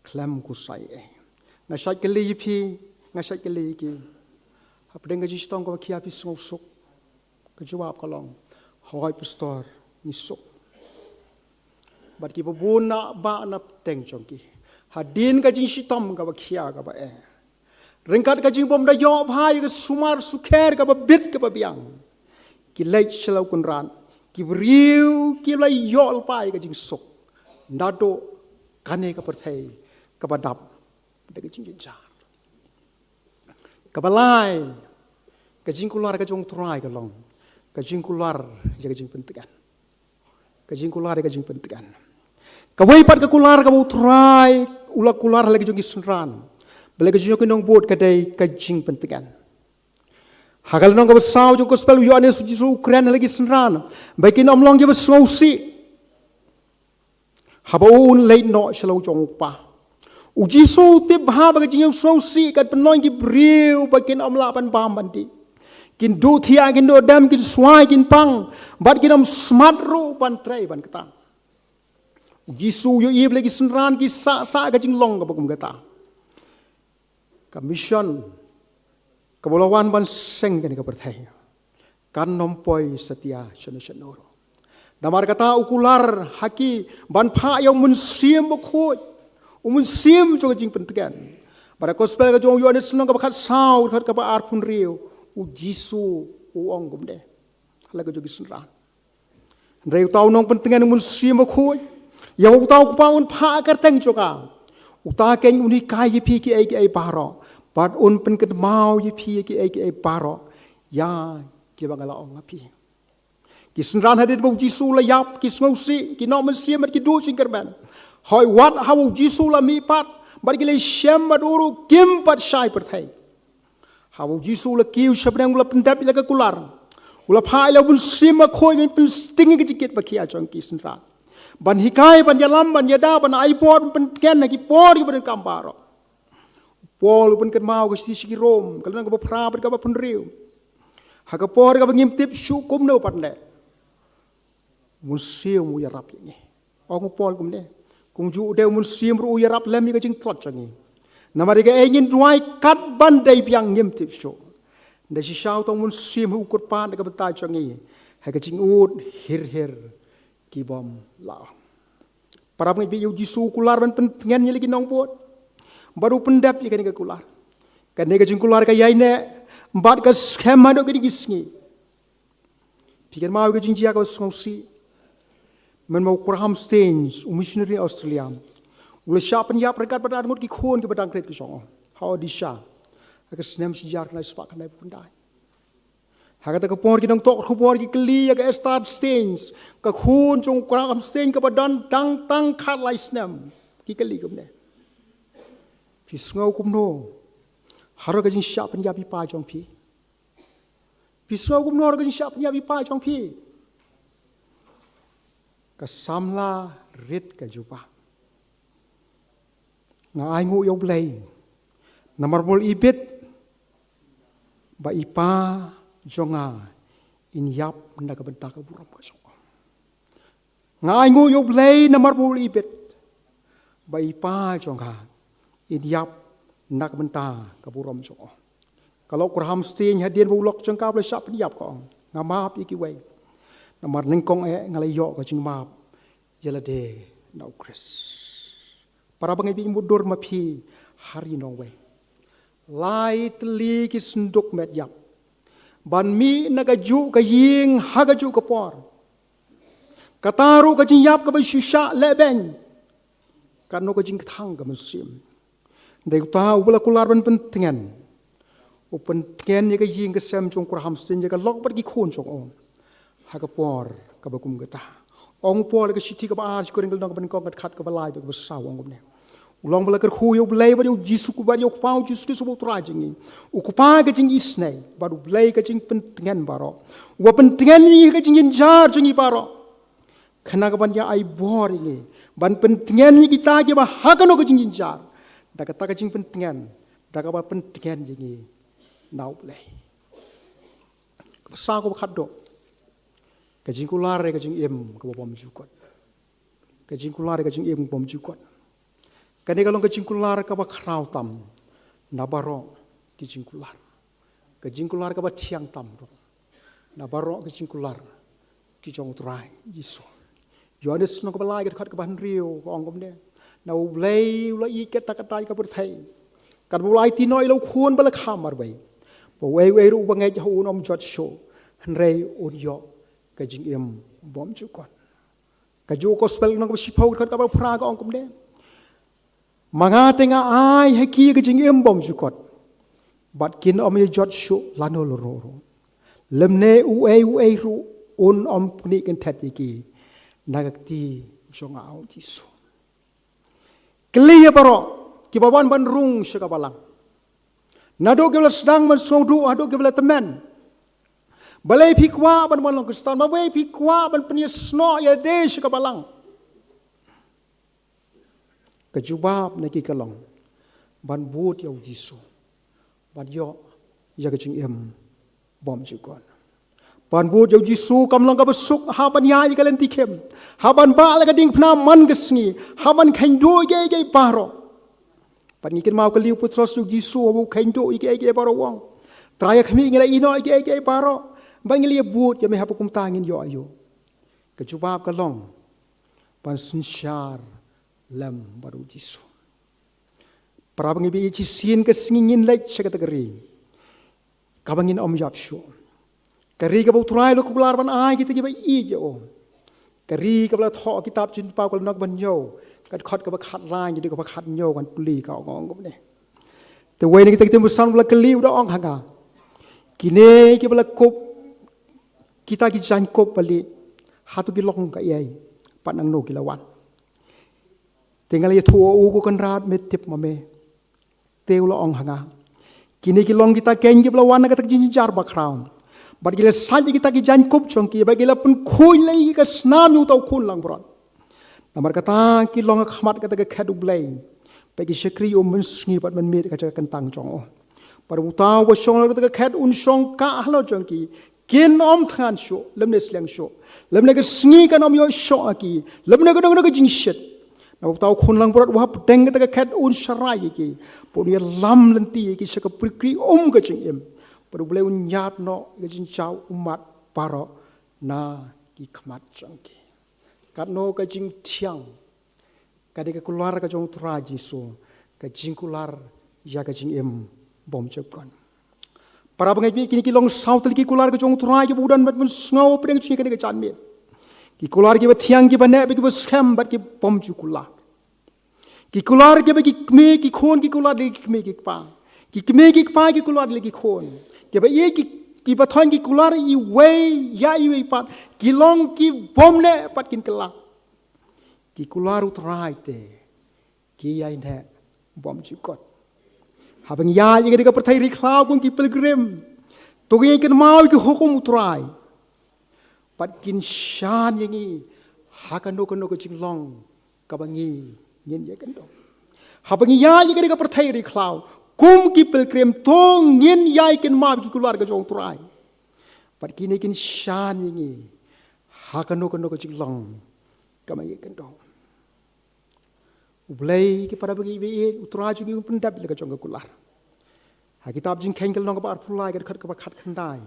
Khlem khuslai ei. Nga shait kylli ïa phi, nga shait kylli ïa ki, hapdeng ka jingshitom kaba khia phi sngewsuk? Ka jubab ka long, hooid pastor, ngi suk. Bad kiba bun na bah na pdeng jong ki, hadien ka jingshitom kaba khia kaba eh, ryngkat ka jingbym da ïoh bha ïa ka sumar sukher kaba bit kaba biang, ki leit sha la u Kynrad. Ki briew kiba la ïoh lypa ïa ka jingsuk naduh kane ka pyrthei kaba dap da ka jingjynjar. Kaba lai, ka jingkular ka jong U Trai ka long ka jingkular ïa ka jingpyntngen. Ka jingkular ïa ka jingpyntngen. Kawei pat ka kular kaba U Trai u la kular ha la ka jong ki synran bad la ka jong ki nongbud ka dei ka jingpyntngen. Ha ka lynnong kaba saw jong gospel u Ïoannis, u Jisu u kren ha la ki synran ba kin ym long kiba sngewsih haba un leit noh sha la u jong u Kpa. U Jisu u tip bha ba ka jingïasngewsih kan pynlong ki briew ba kin ym lah ban bam ban dih. Kin duh thiah, kin duh dem, kin swai, kin pang, bad kin ym smat ruh ban trei ban ktah. U Jisu u ïohi ba la ki synran ki sah sah ka jinglong kaba kum kata. Ka mission kaba u la wan ban seng kane ka pyrthei kan ym poi satia shano shano ruh. Namar kata u kular ha ki ban phah ïa u Mynsiem Bakhuid, u mynsiem jong ka jingpyntngen. Bad ha gospel ka jong u Ïoannis lynnong kaba khatsaw, dkhot kaba arphew hynriew, u Jisu u ong kumne ha la ka jong ki synran. Hynrei uta u nongpyntngen, u Mynsiem Bakhuid, ïa uta u Kpa un phah ha ka kyrteng jong nga, uta keiñ un hikai ïa phi kiei kiei baroh bad un pynkynmaw ïa phi ïa kiei kiei baroh ïa kiba nga la ong ha phi. Ki synran hadien ba u Jisu u la ïap ki sngewsih, ki noh mynsiem bad ki duh jingkyrmen. Hooid, wat haba u Jisu u la mihpat bad ki la shem bad u ruh kim pat shai pyrthei. Haba u Jisu u la kiew sha bneng, u la pyndep ïa la ka kular, u la phah ïa la u Mynsiem Bakhuid ban pynsting ïa ka jingkit ba khia jong ki synran. Ban hikai, ban ïalam, ban ïada, ban ai bor, ban pyntngen ha ki por kiba donkam baroh. Paul u pynkynmaw ha ka shithi sha ki Rom, ka lynnong kaba phra bad kaba hynriew. Ha ka por kaba ngim tip shuh kumno ban leh, u Mynsiem u ïarap ïa ngi. Ong u Paul kumne. Kumjuh de u Mynsiem ruh u ïarap lem ïa ka jingtlot jong ngi. Namar ïa kaei ngin duwai kat ban dei biang ngim tip shuh. Hynrei shisha uta u Mynsiem u kyrpad na ka bynta jong ngi ha ka jingud hir hir ki bym lah ong. Para bangeit, ïa u Jisu u kular ban pyntngen ïa la ki nongbud. Bad u pyndep ïa kane ka kular. Kane ka jingkular ka ïaineh bad ka skhem haduh kine ki sngi. Phi kynmaw ïa ka jingjia kaba sngewsih, mynba u Graham Staines, u missionary Australia, u la shah pynïap ryngkat bad arngut ki khun kiba dang rit ki jong u ha Odisha ha ka snem shi hajar khyndai spah khyndaiphew khyndai. Ha kata ka por ki nongthoh khubor ki kylli ïa ka Esther Staines, ka khun jong u Graham Staines kaba don tang tang khatlai snem. Ki kylli kumne: Phi sngew kumno harud ka jingshah pynïap i pa jong phi? Phi sngew kumno harud ka jingshah pynïap i pa jong phi? Ka samla rit ka jubab: Nga ainguh ïa U Blei namar ba u la ibit ba i pa jong nga in ïap na ka bynta ka burom ka jong u. Nga ainguh ïa U Blei namar ba u la ibit ba i pa jong nga in ïap na ka bynta ka burom jong u. Ka lok Graham Staines hadien ba u lok jong ka ba la shah pynïap, ka ong: Nga map ïa kiwei, namar nyngkong eh nga la ïoh ka jingmap ïa lade na U Khrist. Para bangeit, bad mutdur ma phi ha ri nongwei. Lai tylli ki synduk met ïap ban mih na kajuh ka ïing ha kajuh ka por. Kata ruh ka jingïap kaba shu shah lehbeiñ. Katno ka jingkthang ka mynsiem. Hynrei uta uba la kular ban pyntngen, u pyntngen ïa ka ïing ka sem jong u Graham Staines, ïa ka lok bad ki khun jong u ha ka por kaba kum kata. Ong u Paul ha ka shithi kaba ar sha ki Korinth, lynnong kaba nyngkong, dkhot kaba lai bad kaba saw, ong kumne: U long ba la kyrkhu ïa U Blei bad ïa U Jisu, bad ïa U Kpa U Jisu Khrist uba U Trai jong ngi. U Kpa ka jingisynei bad U Blei ka jingpyntngen baroh, uba pyntngen ïa ngi ha ka jingjynjar jong ngi baroh, khnang ban ïa ai bor ïa ngi ban pyntngen ïa kita kiba ha kano ka jingjynjar da kata ka jingpyntngen, da kaba pyntngen ïa ngi na U Blei. Kaba saw, kaba khatduh: Ka jingkular ïa ka jingim kaba bymjukut. Ka jingkular ïa ka jingim kaba bymjukut. Kane ka long ka jingkular kaba khraw tam na baroh ki jingkular. Ka jingkular kaba thiang tam ruh na baroh ki jingkular ki jong U Trai Jisu. Ïoannis lynnong kaba lai, dkhot kaba hynriew, ka ong kumne: Na U Blei u la ïeit katta katta ïa ka pyrthei, katba u la aiti noh ïa la u Khun ba la kha marwei, ba uei uei ruh uba ngeit ha u un ym jot shuh, hynrei un ïoh ka jingim bymjukut. Kajuh ka Gospel, lynnong kaba shiphew, dkhot kaba phra, ka ong kumne: Ma nga te nga ai ha ki ka jingim bymjukut, bad kin ym ïa jot shuh lano lano ruh, lymne uei uei ruh un ym pyni kynthet ïa ki na ka kti jong nga, ong u Jisu. Kylli ïa baroh kiba wan ban rung sha ka balang, naduh kiba la sdang ban sngewduh haduh kiba la tymmen: Balei phi kwah ban wan long Khristan? Balei phi kwah ban pynïasnoh ïa lade sha ka balang? Ka jubab na ki ka long ban bud ïa u Jisu, ban ïoh ïa ka jingim bymjukut. Ban bud ïa u Jisu kam long kaba suk haba ïaid ïa ka lynti khim, haba bah la ka diengphna man ka sngi, haba kheiñduh ïa kiei kiei baroh. Bad ngi kynmaw kylli u Petros ïa u Jisu haba u kheiñduh ïa kiei kiei baroh, u ong: Trai, ïa khmih, ngi la ïehnoh ïa kiei kiei baroh, bad ngi la ïa bud ïa me, haba kumta ngin ïoh aïu? Ka jubab ka long ban synshar lem bad u Jisu. Para bangeit, ïa shisien ka sngi ngin leit sha kata ka ri kaba ngin ym ïap shuh, ka ri kaba u Trai u la kular ban ai kita kiba ïeit ïa u, ka ri kaba la thoh ha kitab Jingpynpaw, ka lynnong kaba hynñiew, ka dkhot kaba khatlai haduh kaba khathynñiew, ngan pule, ka ong kumne: Te uwei na kita ki tymmen basan u la kylli, u da ong ha nga: Kine kiba la kup kita ki jaiñkup balieh, hato ki long kaei, bad naei naei ki la wan? Te nga la ïathuh ïa u, ko Kynrad, me tip ma me. Te u la ong ha nga: Kine ki long kita keiñ kiba la wan na kata ka jingjynjar bakhraw, bad ki la sait ïa kita ki jaiñkup jong ki, bad ki la pynkhuid lem ïa ka snam ïa uta u Khun langbrot. Namar kata ki long ha khmat kata ka khet U Blei. Bad ki shakri um mynsngi bad mynmiet ha ka jaka kyntang jong u. Bad uta uba shong ha kata ka khet un shong kah halor jong ki. Kin ym thngan shuh, lymne sliang shuh. Lymne ka sngi kan ym ïoh shoh ha ki. Lymne kano kano ka jingshit. Namar uta u khun langbrot uba hapdeng kata ka khet un sharai ïa ki. Bad un ïalam lynti ïa ki sha ka prikri um ka jingim. Bad U Blei un ñiad noh ïa ka jingjaw ummat baroh na ki khmat jong ki. Katno ka jingthiang. Ka dei ka kular ka jong U Trai Jisu, ka jingkular ïa ka jingim bymjukut. Para bangeit, kine ki long saw tylli ki kular ka jong U Trai kiba u don ban pynsngew hapdeng jong kane ka janmiet. Ki kular kiba thiang, kiba neh bad kiba skhem bad ki bym ju kular. Ki kular kiba ki kmie ki khun ki kular ïa ki kmie ki kpa. Ki kmie ki kpa ki kular ïa ki khun. Kiba ïeit ki, kiba thoiñ ki kular iwei ïa iwei pat. Ki long ki bym neh pat kin kylla. Ki kular U Trai te ki ïai neh bymjukut. Haba ngi ïaid ïa kane ka pyrthei ri khlaw kum ki pilgrim, to ngin kynmaw ïa ki hukum U Trai. Bad kin shan ïa ngi ha kano kano ka jinglong kaba ngi ngin ïakynduh. Haba ngi ïaid ïa kane ka pyrthei ri khlaw kum ki pilgrim, to ngin ïai kynmaw ïa ki kular ka jong U Trai. Bad kine kin shan ïa ngi ha kano kano ka jinglong kaba ngi ïakynduh. U Blei, ki para bangeit, U Trai jong ngi un pyndep ïa la ka jong ka kular. Ha kitab Jingkheiñ ka lynnong kaba arphew lai ka dkhot kaba khatkhyndai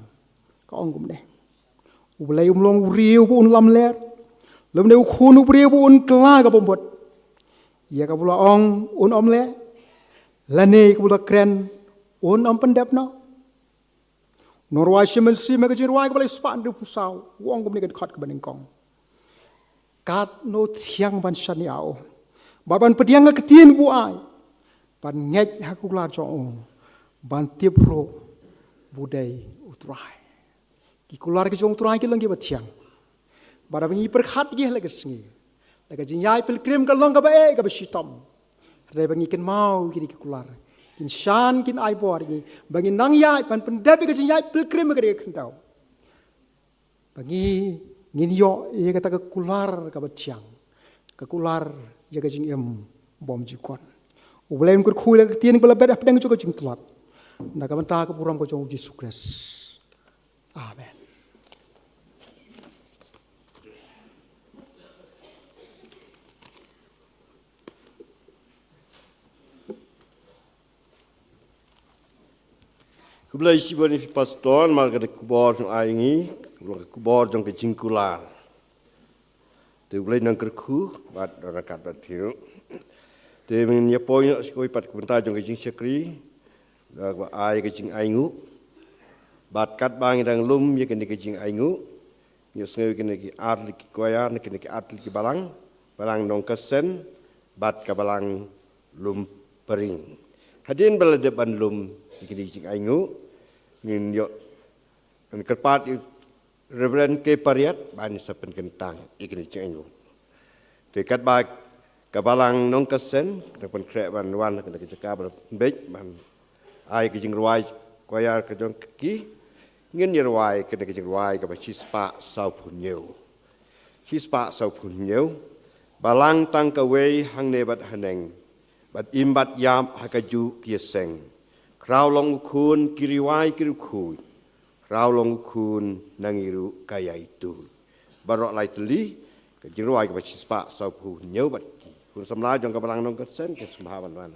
ka ong kumne. U Blei um long u briew ba un lamler, lymne u khun u briew ba un kylla ka bamut. Ïa kaba u la ong un ym leh, lane kaba u la kren un ym pyndep noh. Nongrwai Shyam Mynsiem ha ka jingrwai kaba lai spah hynriewphew saw u ong kumne, ka dkhot kaba nyngkong. Katno thiang ban shaniah ha u, bad ban pdiang ha ka ktien ba u ai, ban ngeit ha ka kular jong u, ban tip ruh ba u dei U Trai. Ki kular ki jong U Trai ki long kiba thiang. Bad haba ngi pyrkhat ïa ki ha la ka sngi, la ka jingïaid pilgrim ka long kaba eh kaba shitom. Hynrei ba ngi kynmaw ïa kine ki kular, kin shan, kin ai bor ïa ngi ba ngin nang ïaid ban pyndep ïa ka jingïaid pilgrim ha kane ka khyndew. Ba ngi ngin ïoh ïa kata ka kular kaba thiang, ka kular ïa ka jingim bymjukut. U Blei un kyrkhu ïa la ka ktien ba la bet hapdeng jong ka jingtlot, na ka bynta ka burom ka jong U Jisu Khrist. Amen. Khublei shibun ïa phi Pastor namar ka khubor jong ai ngi, ka khubor jong ka jingkular. Te U Blei un kyrkhu bad un ryngkat bad phi. Te ngin ïa poi noh sha kawei pat ka bynta jong ka jingshakri, da kaba ai ka jingainguh. Bad katba ngi dang lum ïa kane ka jingainguh, ngi ïohsngew ïa kine ki ar tylli ki choir, ne kine ki ar tylli ki balang, balang Nongkasen bad ka balang Lumpring. Hadien ba la dep ban lum ïa kine ki jingainguh, ngin ïoh, ngin kyrpad ïa Reverend K Pariat ban sa pynkyntang ïa kine ki jingainguh. Te katba ka balang Nongkasen ka dang pynkhreh ban wan ha kane ka jaka ba la pynbeit ban ai ka jingrwai choir ka jong ki, ngin ïa rwai kane ka jingrwai kaba shispah sawphew hynñiew. Shispah sawphew hynñiew. Balang tang kawei hangne bad haneng, bad im bad ïap ha kajuh ka ïaseng. Khraw long u khun, ki rwai ki rwai khuid. Khraw long u khun, na ngi ruh ka ïai tuid. Baroh lai tylli, ka jingrwai kaba shispah sawphew hynñiew bad ki khun samla jong ka balang Nongkasen ki sngewbha ban wan.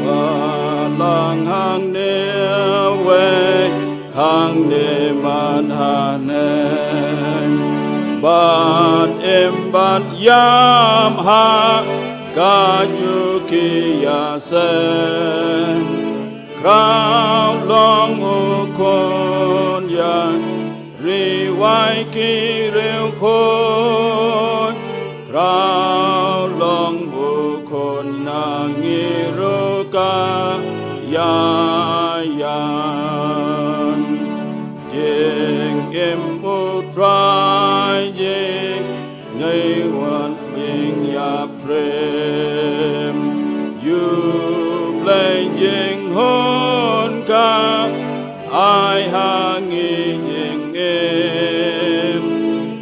Balang hangne wei, hangne man haneng, bad im bad ïap ha kajuh ki ïaseng. Khraw long u khun, ïa rwai ki rwai khuid. Khraw long u khun, na ngi ruh ka ïaïan. Jingim U Trai jingïainguh, jingïapyrshah ïa u.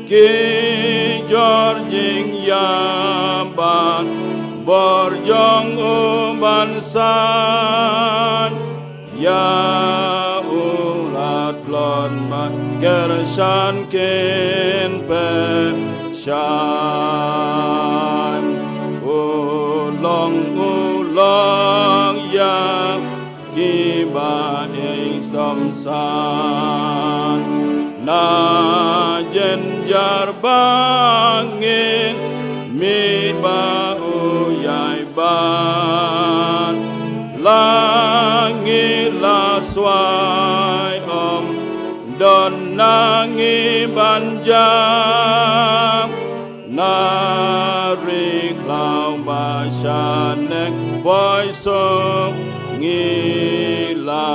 Ki jor jingïaban bor jong u ban san ïa u la tlot ma kyrshan kin pyrshang. U long u long ïa kiba ïeit sdom san. Na jynjar ba ngin mih ba u ïai ban, la ngi la swai ym don na ngi ban jam. Na ri khlaw ba shaneng poi suk ngi la.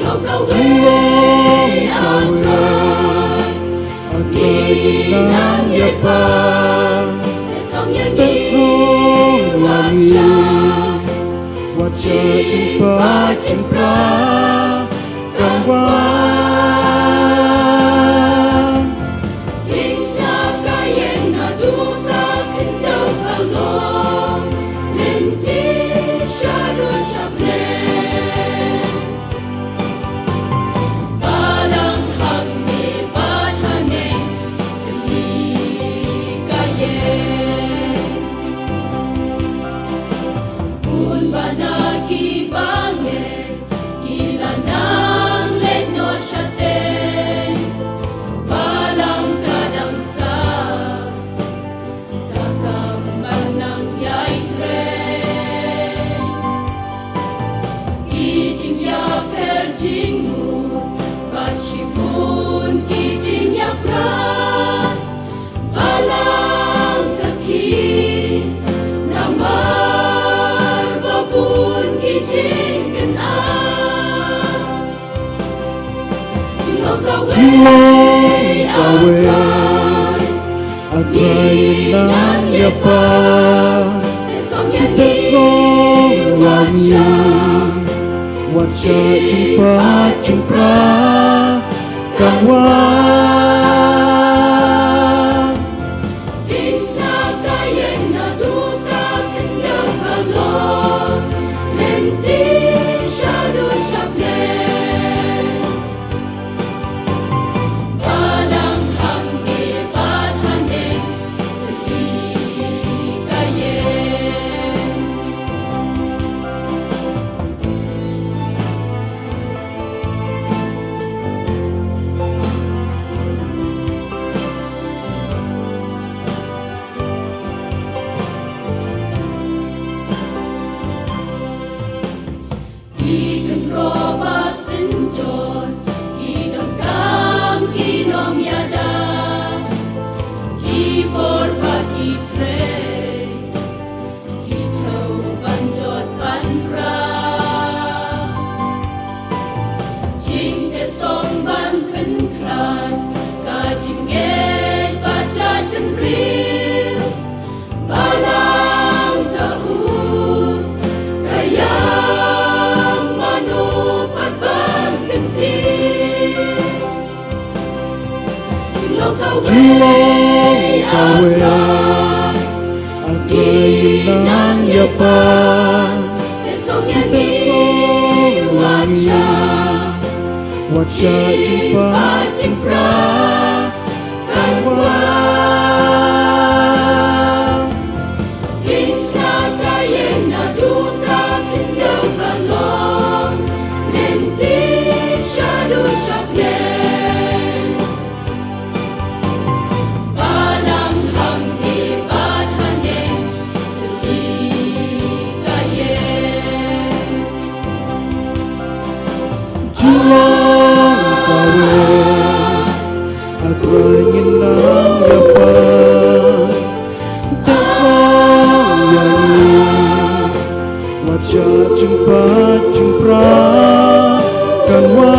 Jinglong kawei, a Trai, nang ïa pang, te song ïa ngi, wat sha jingpait jingpra kan wan. Ïing na ka ïing naduh ka khyndew ka long lynti shaduh shaphang. Balang hangne bad hangne, tylli ka ïing. Bun ba na ki bangeit ki la nang leit noh shatei. Balang ka dang sah, ka kam ban nang ïai trei. Ki jingïapher jingmut bad shibun ki jingïapra. Balang ka khih namar ba bun ki jingkynad. Jinglong kawei, a Trai, a Trai nang ïa pang, te song ïa ngi, wat sha jingpait jingpra kan wan. Ïing na ka ïing naduh ka khyndew ka long lynti shaduh shaphang. Balang hangne Juwai kawei, a Trai nang ïa pan. Te song ïa ngi, wat sha jingpait jingpra kan wan. Kin ka ka ïeng naduh ka khyndew ka long, lynti shaduh shaphrang. Balang hangne bad haneng, lynti ka ïeng. Juwai kawei, a Trai ngin nang ïa pan. Te song ïa ngi, wat sha jingpait jingpra kan wan.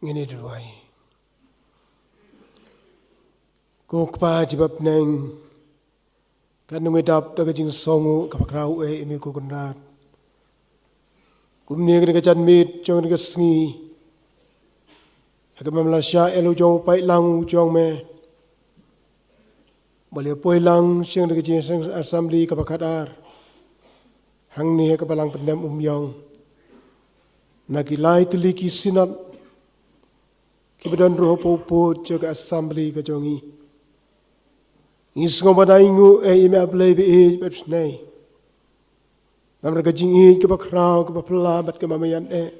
Ngin ïa duwai. Ko Kpa jong ka bneng, katno ngi dap da ka jingsngew ka bakhraw eh ïa me ko Kynrad. Kumne kane ka janmiet jong kane ka sngi, ha kaba me la shah ïa la u jong u paidlang jong me ba la poi lang sha kane ka jingïaseng assembly kaba khatar hangne ha ka balang pyndem Umïong, na ki lai tylli ki synod kiba don ruh hapoh pud jong ka assembly ka jong ngi. Ngi sngew ba dei ngi eh ïa me A Blei ba ïeit bad ba isnei, namar ka jingïeit kaba khraw, kaba phylla bad kaba me ïeit eh.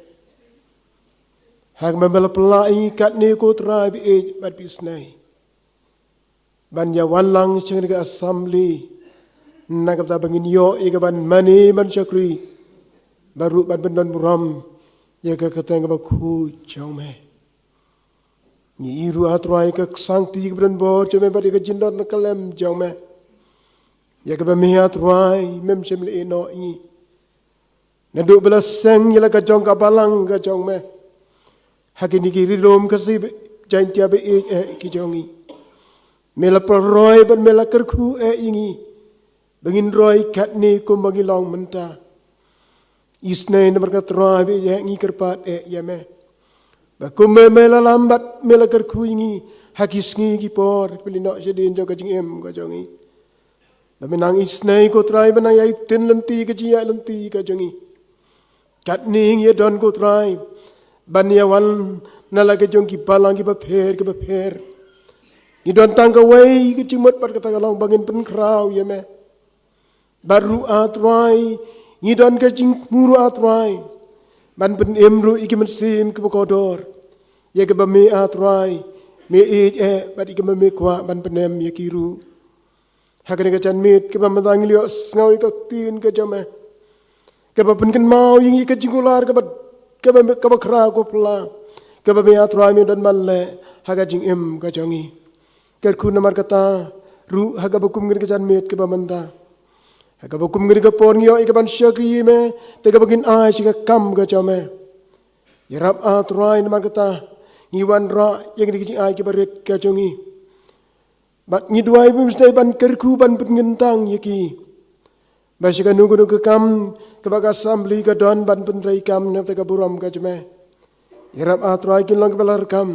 Ha kaba me la phylla ïa ngi katne ko Trai ba ïeit bad ba isnei, ban ïa wan lang sha kane ka assembly, na ka bynta ba ngin ïoh ïa kaban mane ban shakri, bad ruh ban pyndonburom ïa ka kyrteng kaba khuid jong me. Ngi ïohi ruh A Trai ka ksangti kaba donbor jong me bad ïa ka jingdon khlem jong me, ïa kaba me A Trai mem shym la ïehnoh ïa ngi. Naduh ba la seng ïa la ka jong ka balang ka jong me ha kine ki ri lum Khasi Jaiñtia ba ïeit eh ki jong ngi, me la pynroi bad me la kyrkhu eh ïa ngi ba ngin roi katne kumba ngi long mynta. Isnei namar ka Trai ba ïeit eh ngi kyrpad eh ïa me ba kumba me la lam bad me la kyrkhu ïa ngi ha ki sngi ki por kiba la ïehnoh shadien jong ka jingim ka jong ngi, ba me nang isnei ko Trai ban nang ïai pynlynti ka jingïaid lynti ka jong ngi. Katne ngi ïa don ko Trai ban ïa wan na la ka jong ki balang kiba pher kiba pher. Ngi don tang kawei ka jingmut bad kata ka long ba ngin pynkhraw ïa me. Bad ruh A Trai, ngi don ka jingthmu ruh A Trai ban pynim ruh ïa ki mynsiem kiba kordor, ïa kaba me A Trai me ïeit eh bad ïa kaba me kwah ban pynim ïa ki ruh. Ha kane ka janmiet kaba mynta ngi la ïohsngew ïa ka ktien ka jong me, kaba pynkynmaw ïa ngi ka jingkular kaba, kaba, kaba khraw kaba phylla, kaba me A Trai me don ban leh ha ka jingim ka jong ngi. Kyrkhu namar kata ruh ha kaba kum kane ka janmiet kaba mynta, ha kaba kum kane ka por ngi ïoh ïa kaban shakri ïa me, da kaba ngin ai sha ka kam ka jong me. Ïarap A Trai namar kata ngi wanrah ïa kane ka jingai kaba rit ka jong ngi. Bad ngi duwai ba me sdang ban kyrkhu ban pynkyntang ïa ki, ba sha kano kano ka kam kaba ka assembly ka don ban pyntreikam na ka bynta ka burom ka jong me. Ïarap A Trai kin long kiba la rkam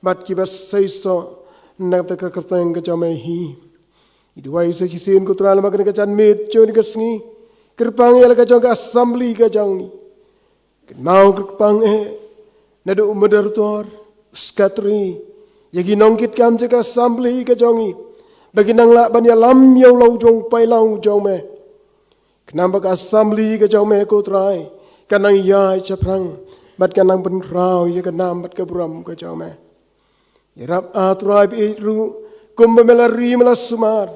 bad kiba seisoh na ka bynta ka kyrteng ka jong me hi. Ngi duwai sa shisien ko Trai lem ha kane ka janmiet jong kane ka sngi. Kyrpang ïa la ka jong ka assembly ka jong ngi. Kynmaw kyrpang eh naduh u moderator, u secretary, ïa ki nongkitkam jong ka assembly ka jong ngi, ba kin nang lah ban ïalam ïa u la u jong u paidlang jong me. Khnang ba ka assembly ka jong me ko Trai kan nang ïaid shaphrang bad kan nang pynkhraw ïa ka nam bad ka burom ka jong me. Ïarap A Trai ba ïeit ruh, kumba me la ri me la sumar,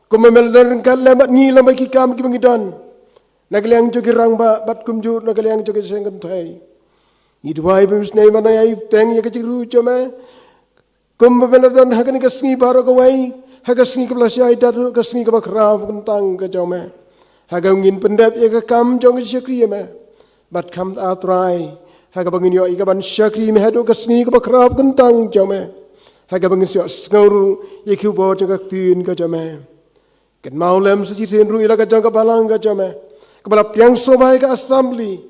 kumba me la don ryngkat lem bad ngi lem bad ki kam kiba ngi don, na ka liang jong ki rangbah bad kumjuh na ka liang jong ki seng kynthei. Ngi duwai ba me sdang ban ïai bteng ïa ka jingïaroh jong me, kumba me la don ha kane ka sngi baroh kawei, ha ka sngi kaba la shai, da ruh ka sngi kaba khraw kyntang ka jong me, ha kaba ngin pyndep ïa ka kam jong ka shakri ïa me. Bad kham A Trai, ha kaba ngin ïoh ïa kaban shakri me haduh ka sngi kaba khraw kyntang jong me, ha kaba ngin ïohsngew ruh ïa ki khubor jong ka ktien ka jong me. Kynmaw lem sa shisien ruh ïa la ka jong ka balang ka jong me, kaba la pdiang sngewbha ïa ka assembly.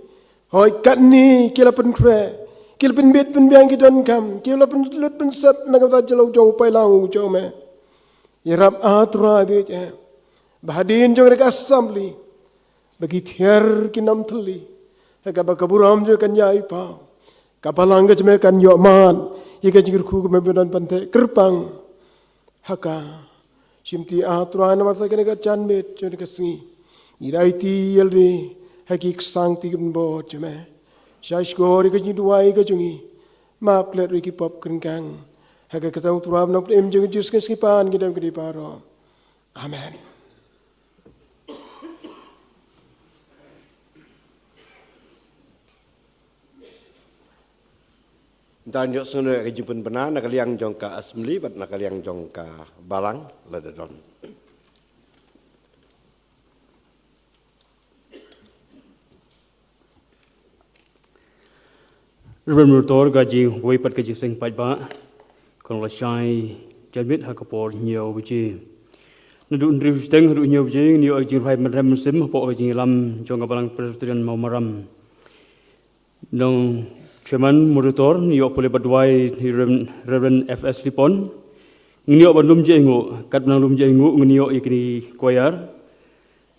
Hooid, katne ki la pynkhreh, ki la pynbit pynbiang ki donkam, ki la pynlut pynsep na ka bynta jong u paidlang jong me. Ïarap A Trai ba ïeit eh, ba hadien jong ka assembly, ba ki thiar kin ym thylli, ha kaba ka burom jong me kan ïai paw, ka balang ka jong me kan ïoh mad ïa ka jingkyrkhu kaba me don ban teh. Kyrpang ha ka shimti A Trai namar sa kane ka janmiet jong kane ka sngi. Ngi la aiti ïa lade ha ki ksangti kiba donbor jong me. Shah shkor ïa ka jingduwai ka jong ngi. Map klet ruh ïa ki pop kyrkang. Ha ka kyrteng U Trai bad U Nongpynim jong ngi Jisu Khrist ngi pan ngi dei ban kyrkhu baroh. Amen. Ntan ïohsngew ka jingpynbna na ka liang jong ka assembly bad na ka liang jong ka balang lada don. Reverend Meritor, ka jingwei pat ka jingseng paidbah ka long lashai janmiet ha ka por hynñiew baje. Naduh hynriew shiteng haduh hynñiew baje ngin ïoh ka jingrwai ban rem mynsiem hapoh ka jingïalam jong ka Balang Presbyterian Mawmaram. Nong Chairman Moderator, ngin ïoh pule bad duwai Reverend, Reverend F S Lipon. Ngin ïoh ban lum jainguh, katba nang lum jainguh ngin ïoh ïa kine ki choir.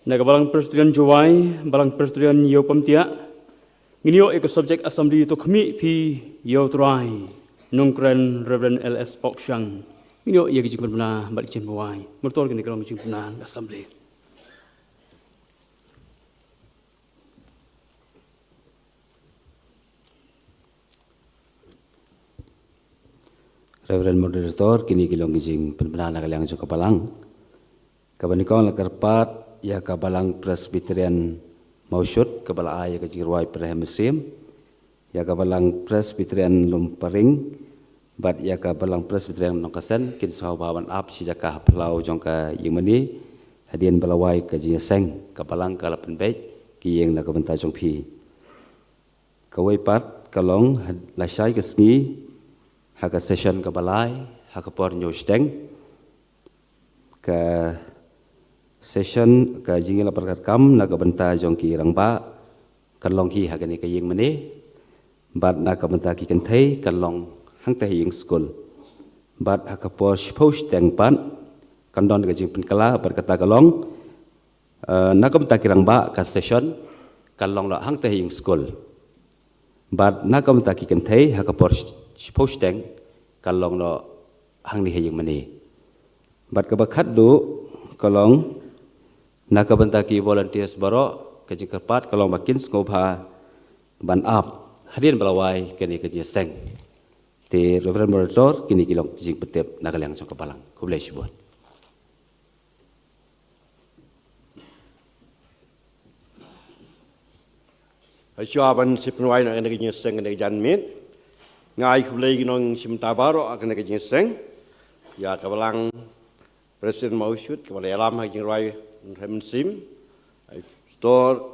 Na ka Balang Presbyterian Jowai, Balang Presbyterian Ïewpamtiah, ngin ïoh ïa ka subject assembly, to khmih phi ïa U Trai. Nongkren Reverend L S Pokshang. Ngin ïoh ïa ka jingpynbna bad ka jingpynwai. Meritor, kine ki long ka jingpynbna assembly. Reverend Moderator, kine ki long ki jingpynbna na ka liang jong ka Balang. Kaba nyngkong la kyrpad ïa ka Balang Presbyterian Mawshut kaba la ai ïa ka jingrwai pynrhem mynsiem, ïa ka Balang Presbyterian Lumparing bad ïa ka Balang Presbyterian Nongkasen, kin sngewbha ban ap shi jaka ha phyllaw jong ka ïing mane hadien ba la wai ka jingïaseng, ka Balang ka la pynbeit ki ïing na ka bynta jong phi. Kawei pat ka long ha, lashai ka sngi ha ka session kaba lai ha ka por hynñiew shiteng. Ka session ka jingïalap ryngkat kam na ka bynta jong ki rangbah kan long hi ha kane ka ïing mane. Bad na ka bynta ki kynthei kan long hangta ha ïing skul. Bad ha ka por shiphew shiteng pat kan don ka jingpynkylla bad kata ka long, eh, na ka bynta ki rangbah ka session kan long noh hangta ha ïing skul. Bad na ka bynta ki kynthei ha ka por sh-, shiphew shiteng kan long noh hangne ha ïing mane. Bad kaba khatduh ka long na ka bynta ki volunteers baroh, ka jingkyrpad ka long ba kin sngewbha ban ap hadien ba la wai kane ka jingïaseng. Te Reverend Moderator, kine ki long ki jingpyntip na ka liang jong ka Balang. Khublei shibun. Hashwa ban sa pynwai na kane ka jingïaseng kane ka janmiet, nga ai khublei ki nongshim bynta baroh ha kane ka jingïaseng, ïa ka Balang Presbyterian Mawshut kaba la ïalam ha ka jingrwai pynrhem mynsiem, Pastor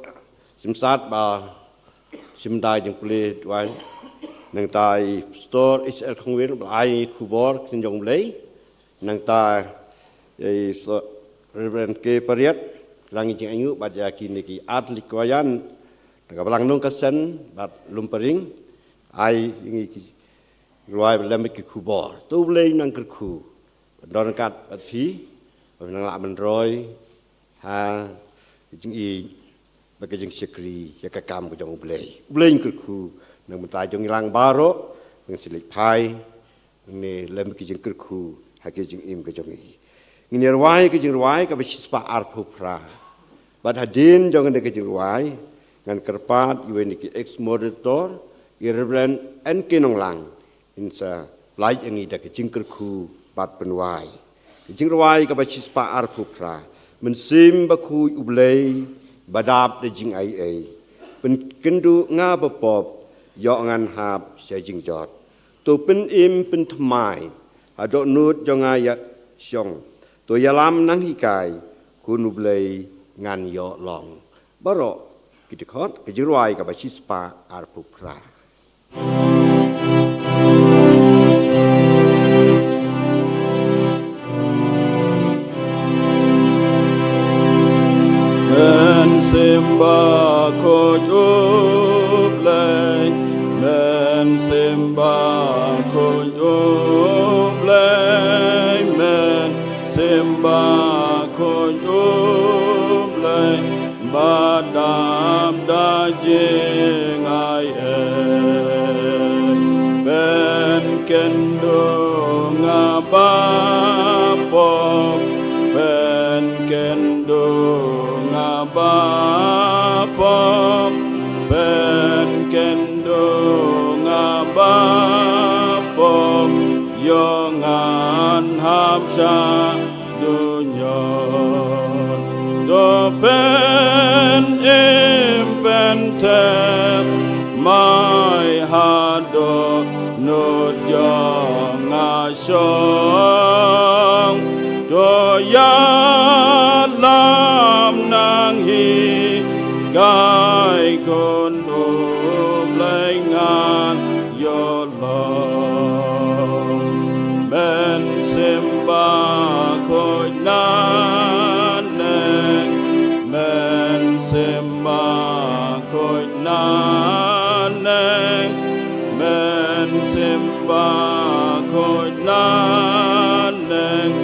Simsat ba shim bynta jingpule duwai. Nangta i Pastor H L Khongwir ba la ai khubor ktien jong U Blei. Nangta i Pastor Reverend K Pariat, la ngi jingaiñguh bad ïa kine ki artylli ki choir na ka Balang Nongkasen bad Lumparing. Ai ngi ki ruwai ba lem ki khubor. To U Blei nang kyrkhu ban don ryngkat bad phi, ba nang lah ban roi ha ka jingïeit bad ka jingshakri ïa ka kam ka jong U Blei. U Blei un kyrkhu na ka bynta jong ngi lang baroh, ngan sa leit phai, ngi lem ki jingkyrkhu ha ka jingim ka jong ngi. Ngin ïa rwai ka jingrwai kaba shispah arphew phra. Bad hadien jong kane ka jingrwai ngan kyrpad ïa uwei na ki ex moderator, i Reverend N K Nonglang, in sa pynlait ïa ngi da ka jingkyrkhu bad pynwai. Ka jingrwai kaba shispah arphew phra. Mynsiem Bakhuid U Blei ba dap da jingaiei, pynkynduh nga ba pop, ïoh ngan hap sha jingjot. To pynim pynthymmai ha dohnud jong nga ïa shong. To ïalam nang hikai, khun U Blei ngan ïoh long. Baroh ki dkhot ka jingrwai kaba shispah arphew phra. Mynsiem Bakhuid U Blei, Mynsiem Bakhuid U Blei, Mynsiem Bakhuid U Blei, ba dap da jingaiei. Pynkynduh nga ba pop, pynkynduh nga ba pop, pynkynduh nga ba pop, ïoh ngan hap sha dujot. To pynim pynthymmai ha dohnud jong nga shong. To ïalam nang hikai, khun U Blei ngan Men symbai khuid naneng,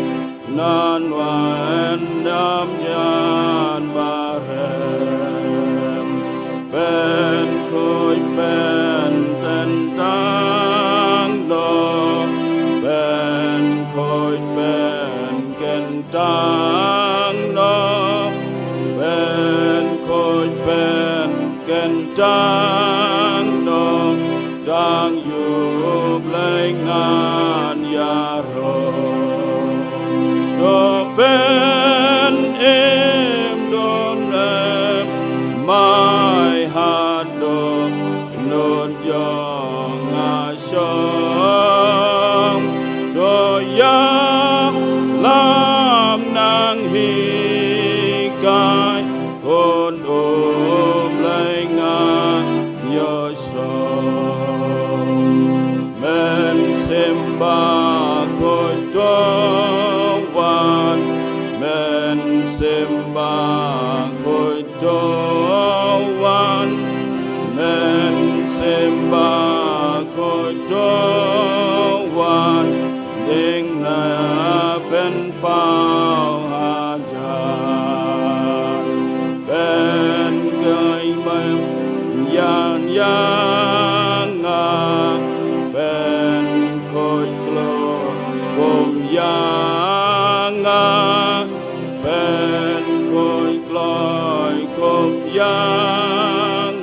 nan wan nam nyan barem. Pyn khuid pyn kyntang noh, pyn khuid pyn kyntang noh, pyn khuid pyn kyntang noh, tang ïa U Blei ngan ïaroh. To pyn im don em mai haduh nud jong nga shong. To ïalam nang hikai, Khun U Blei ngan ïoh shong. Men symbai khuid to wan, men symbai khuid to wan, men symbai khuid to wan, ding na pynpaw hajan. Pyn khuid mem ïan ïa nga, pyn khuid kloi kum ïa nga, pyn khuid kloi kum ïa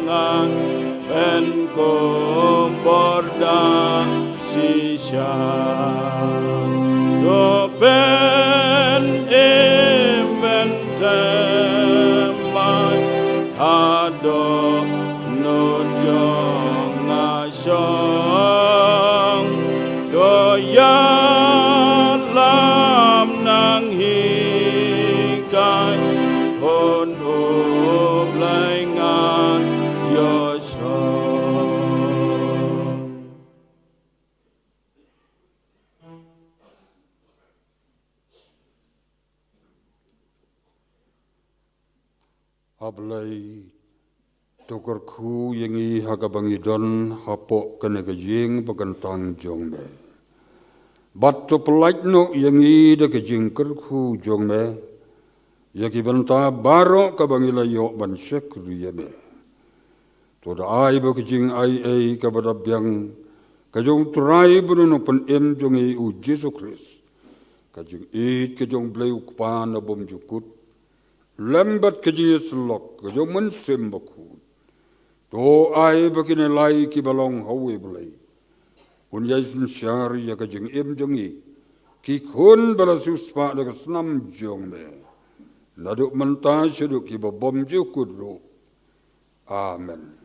nga, pyn kum bor da shisha. To pyn im pyn thymmai haduh nud jong nga shong. To ïalam nang hikai, Khun U Blei ngan ïoh shong. A Blei, to kyrkhu ïa ngi ha kaba ngi don hapoh kane ka ïing ba kyntang jong me. Bad to pyllait noh ïa ngi da ka jingkyrkhu jong me ïa ki bynta baroh kaba ngi la ïoh ban shakri ïa me. To da ai ba ka jingai ei kaba da biang ka jong U Trai bad U Nongpynim jong ngi U Jisu Khrist, ka jingïeit ka jong U Blei U Kpa na bymjukut, lem bad ka jingïasyllok ka jong U Mynsiem Bakhuid, to ai ba kine lai kiba long ha uwei U Blei un ïai synshar ïa ka jingim jong ngi, ki khun ba la siewspah da ka snam jong me, naduh mynta shaduh kiba bymjukut ruh. Amen.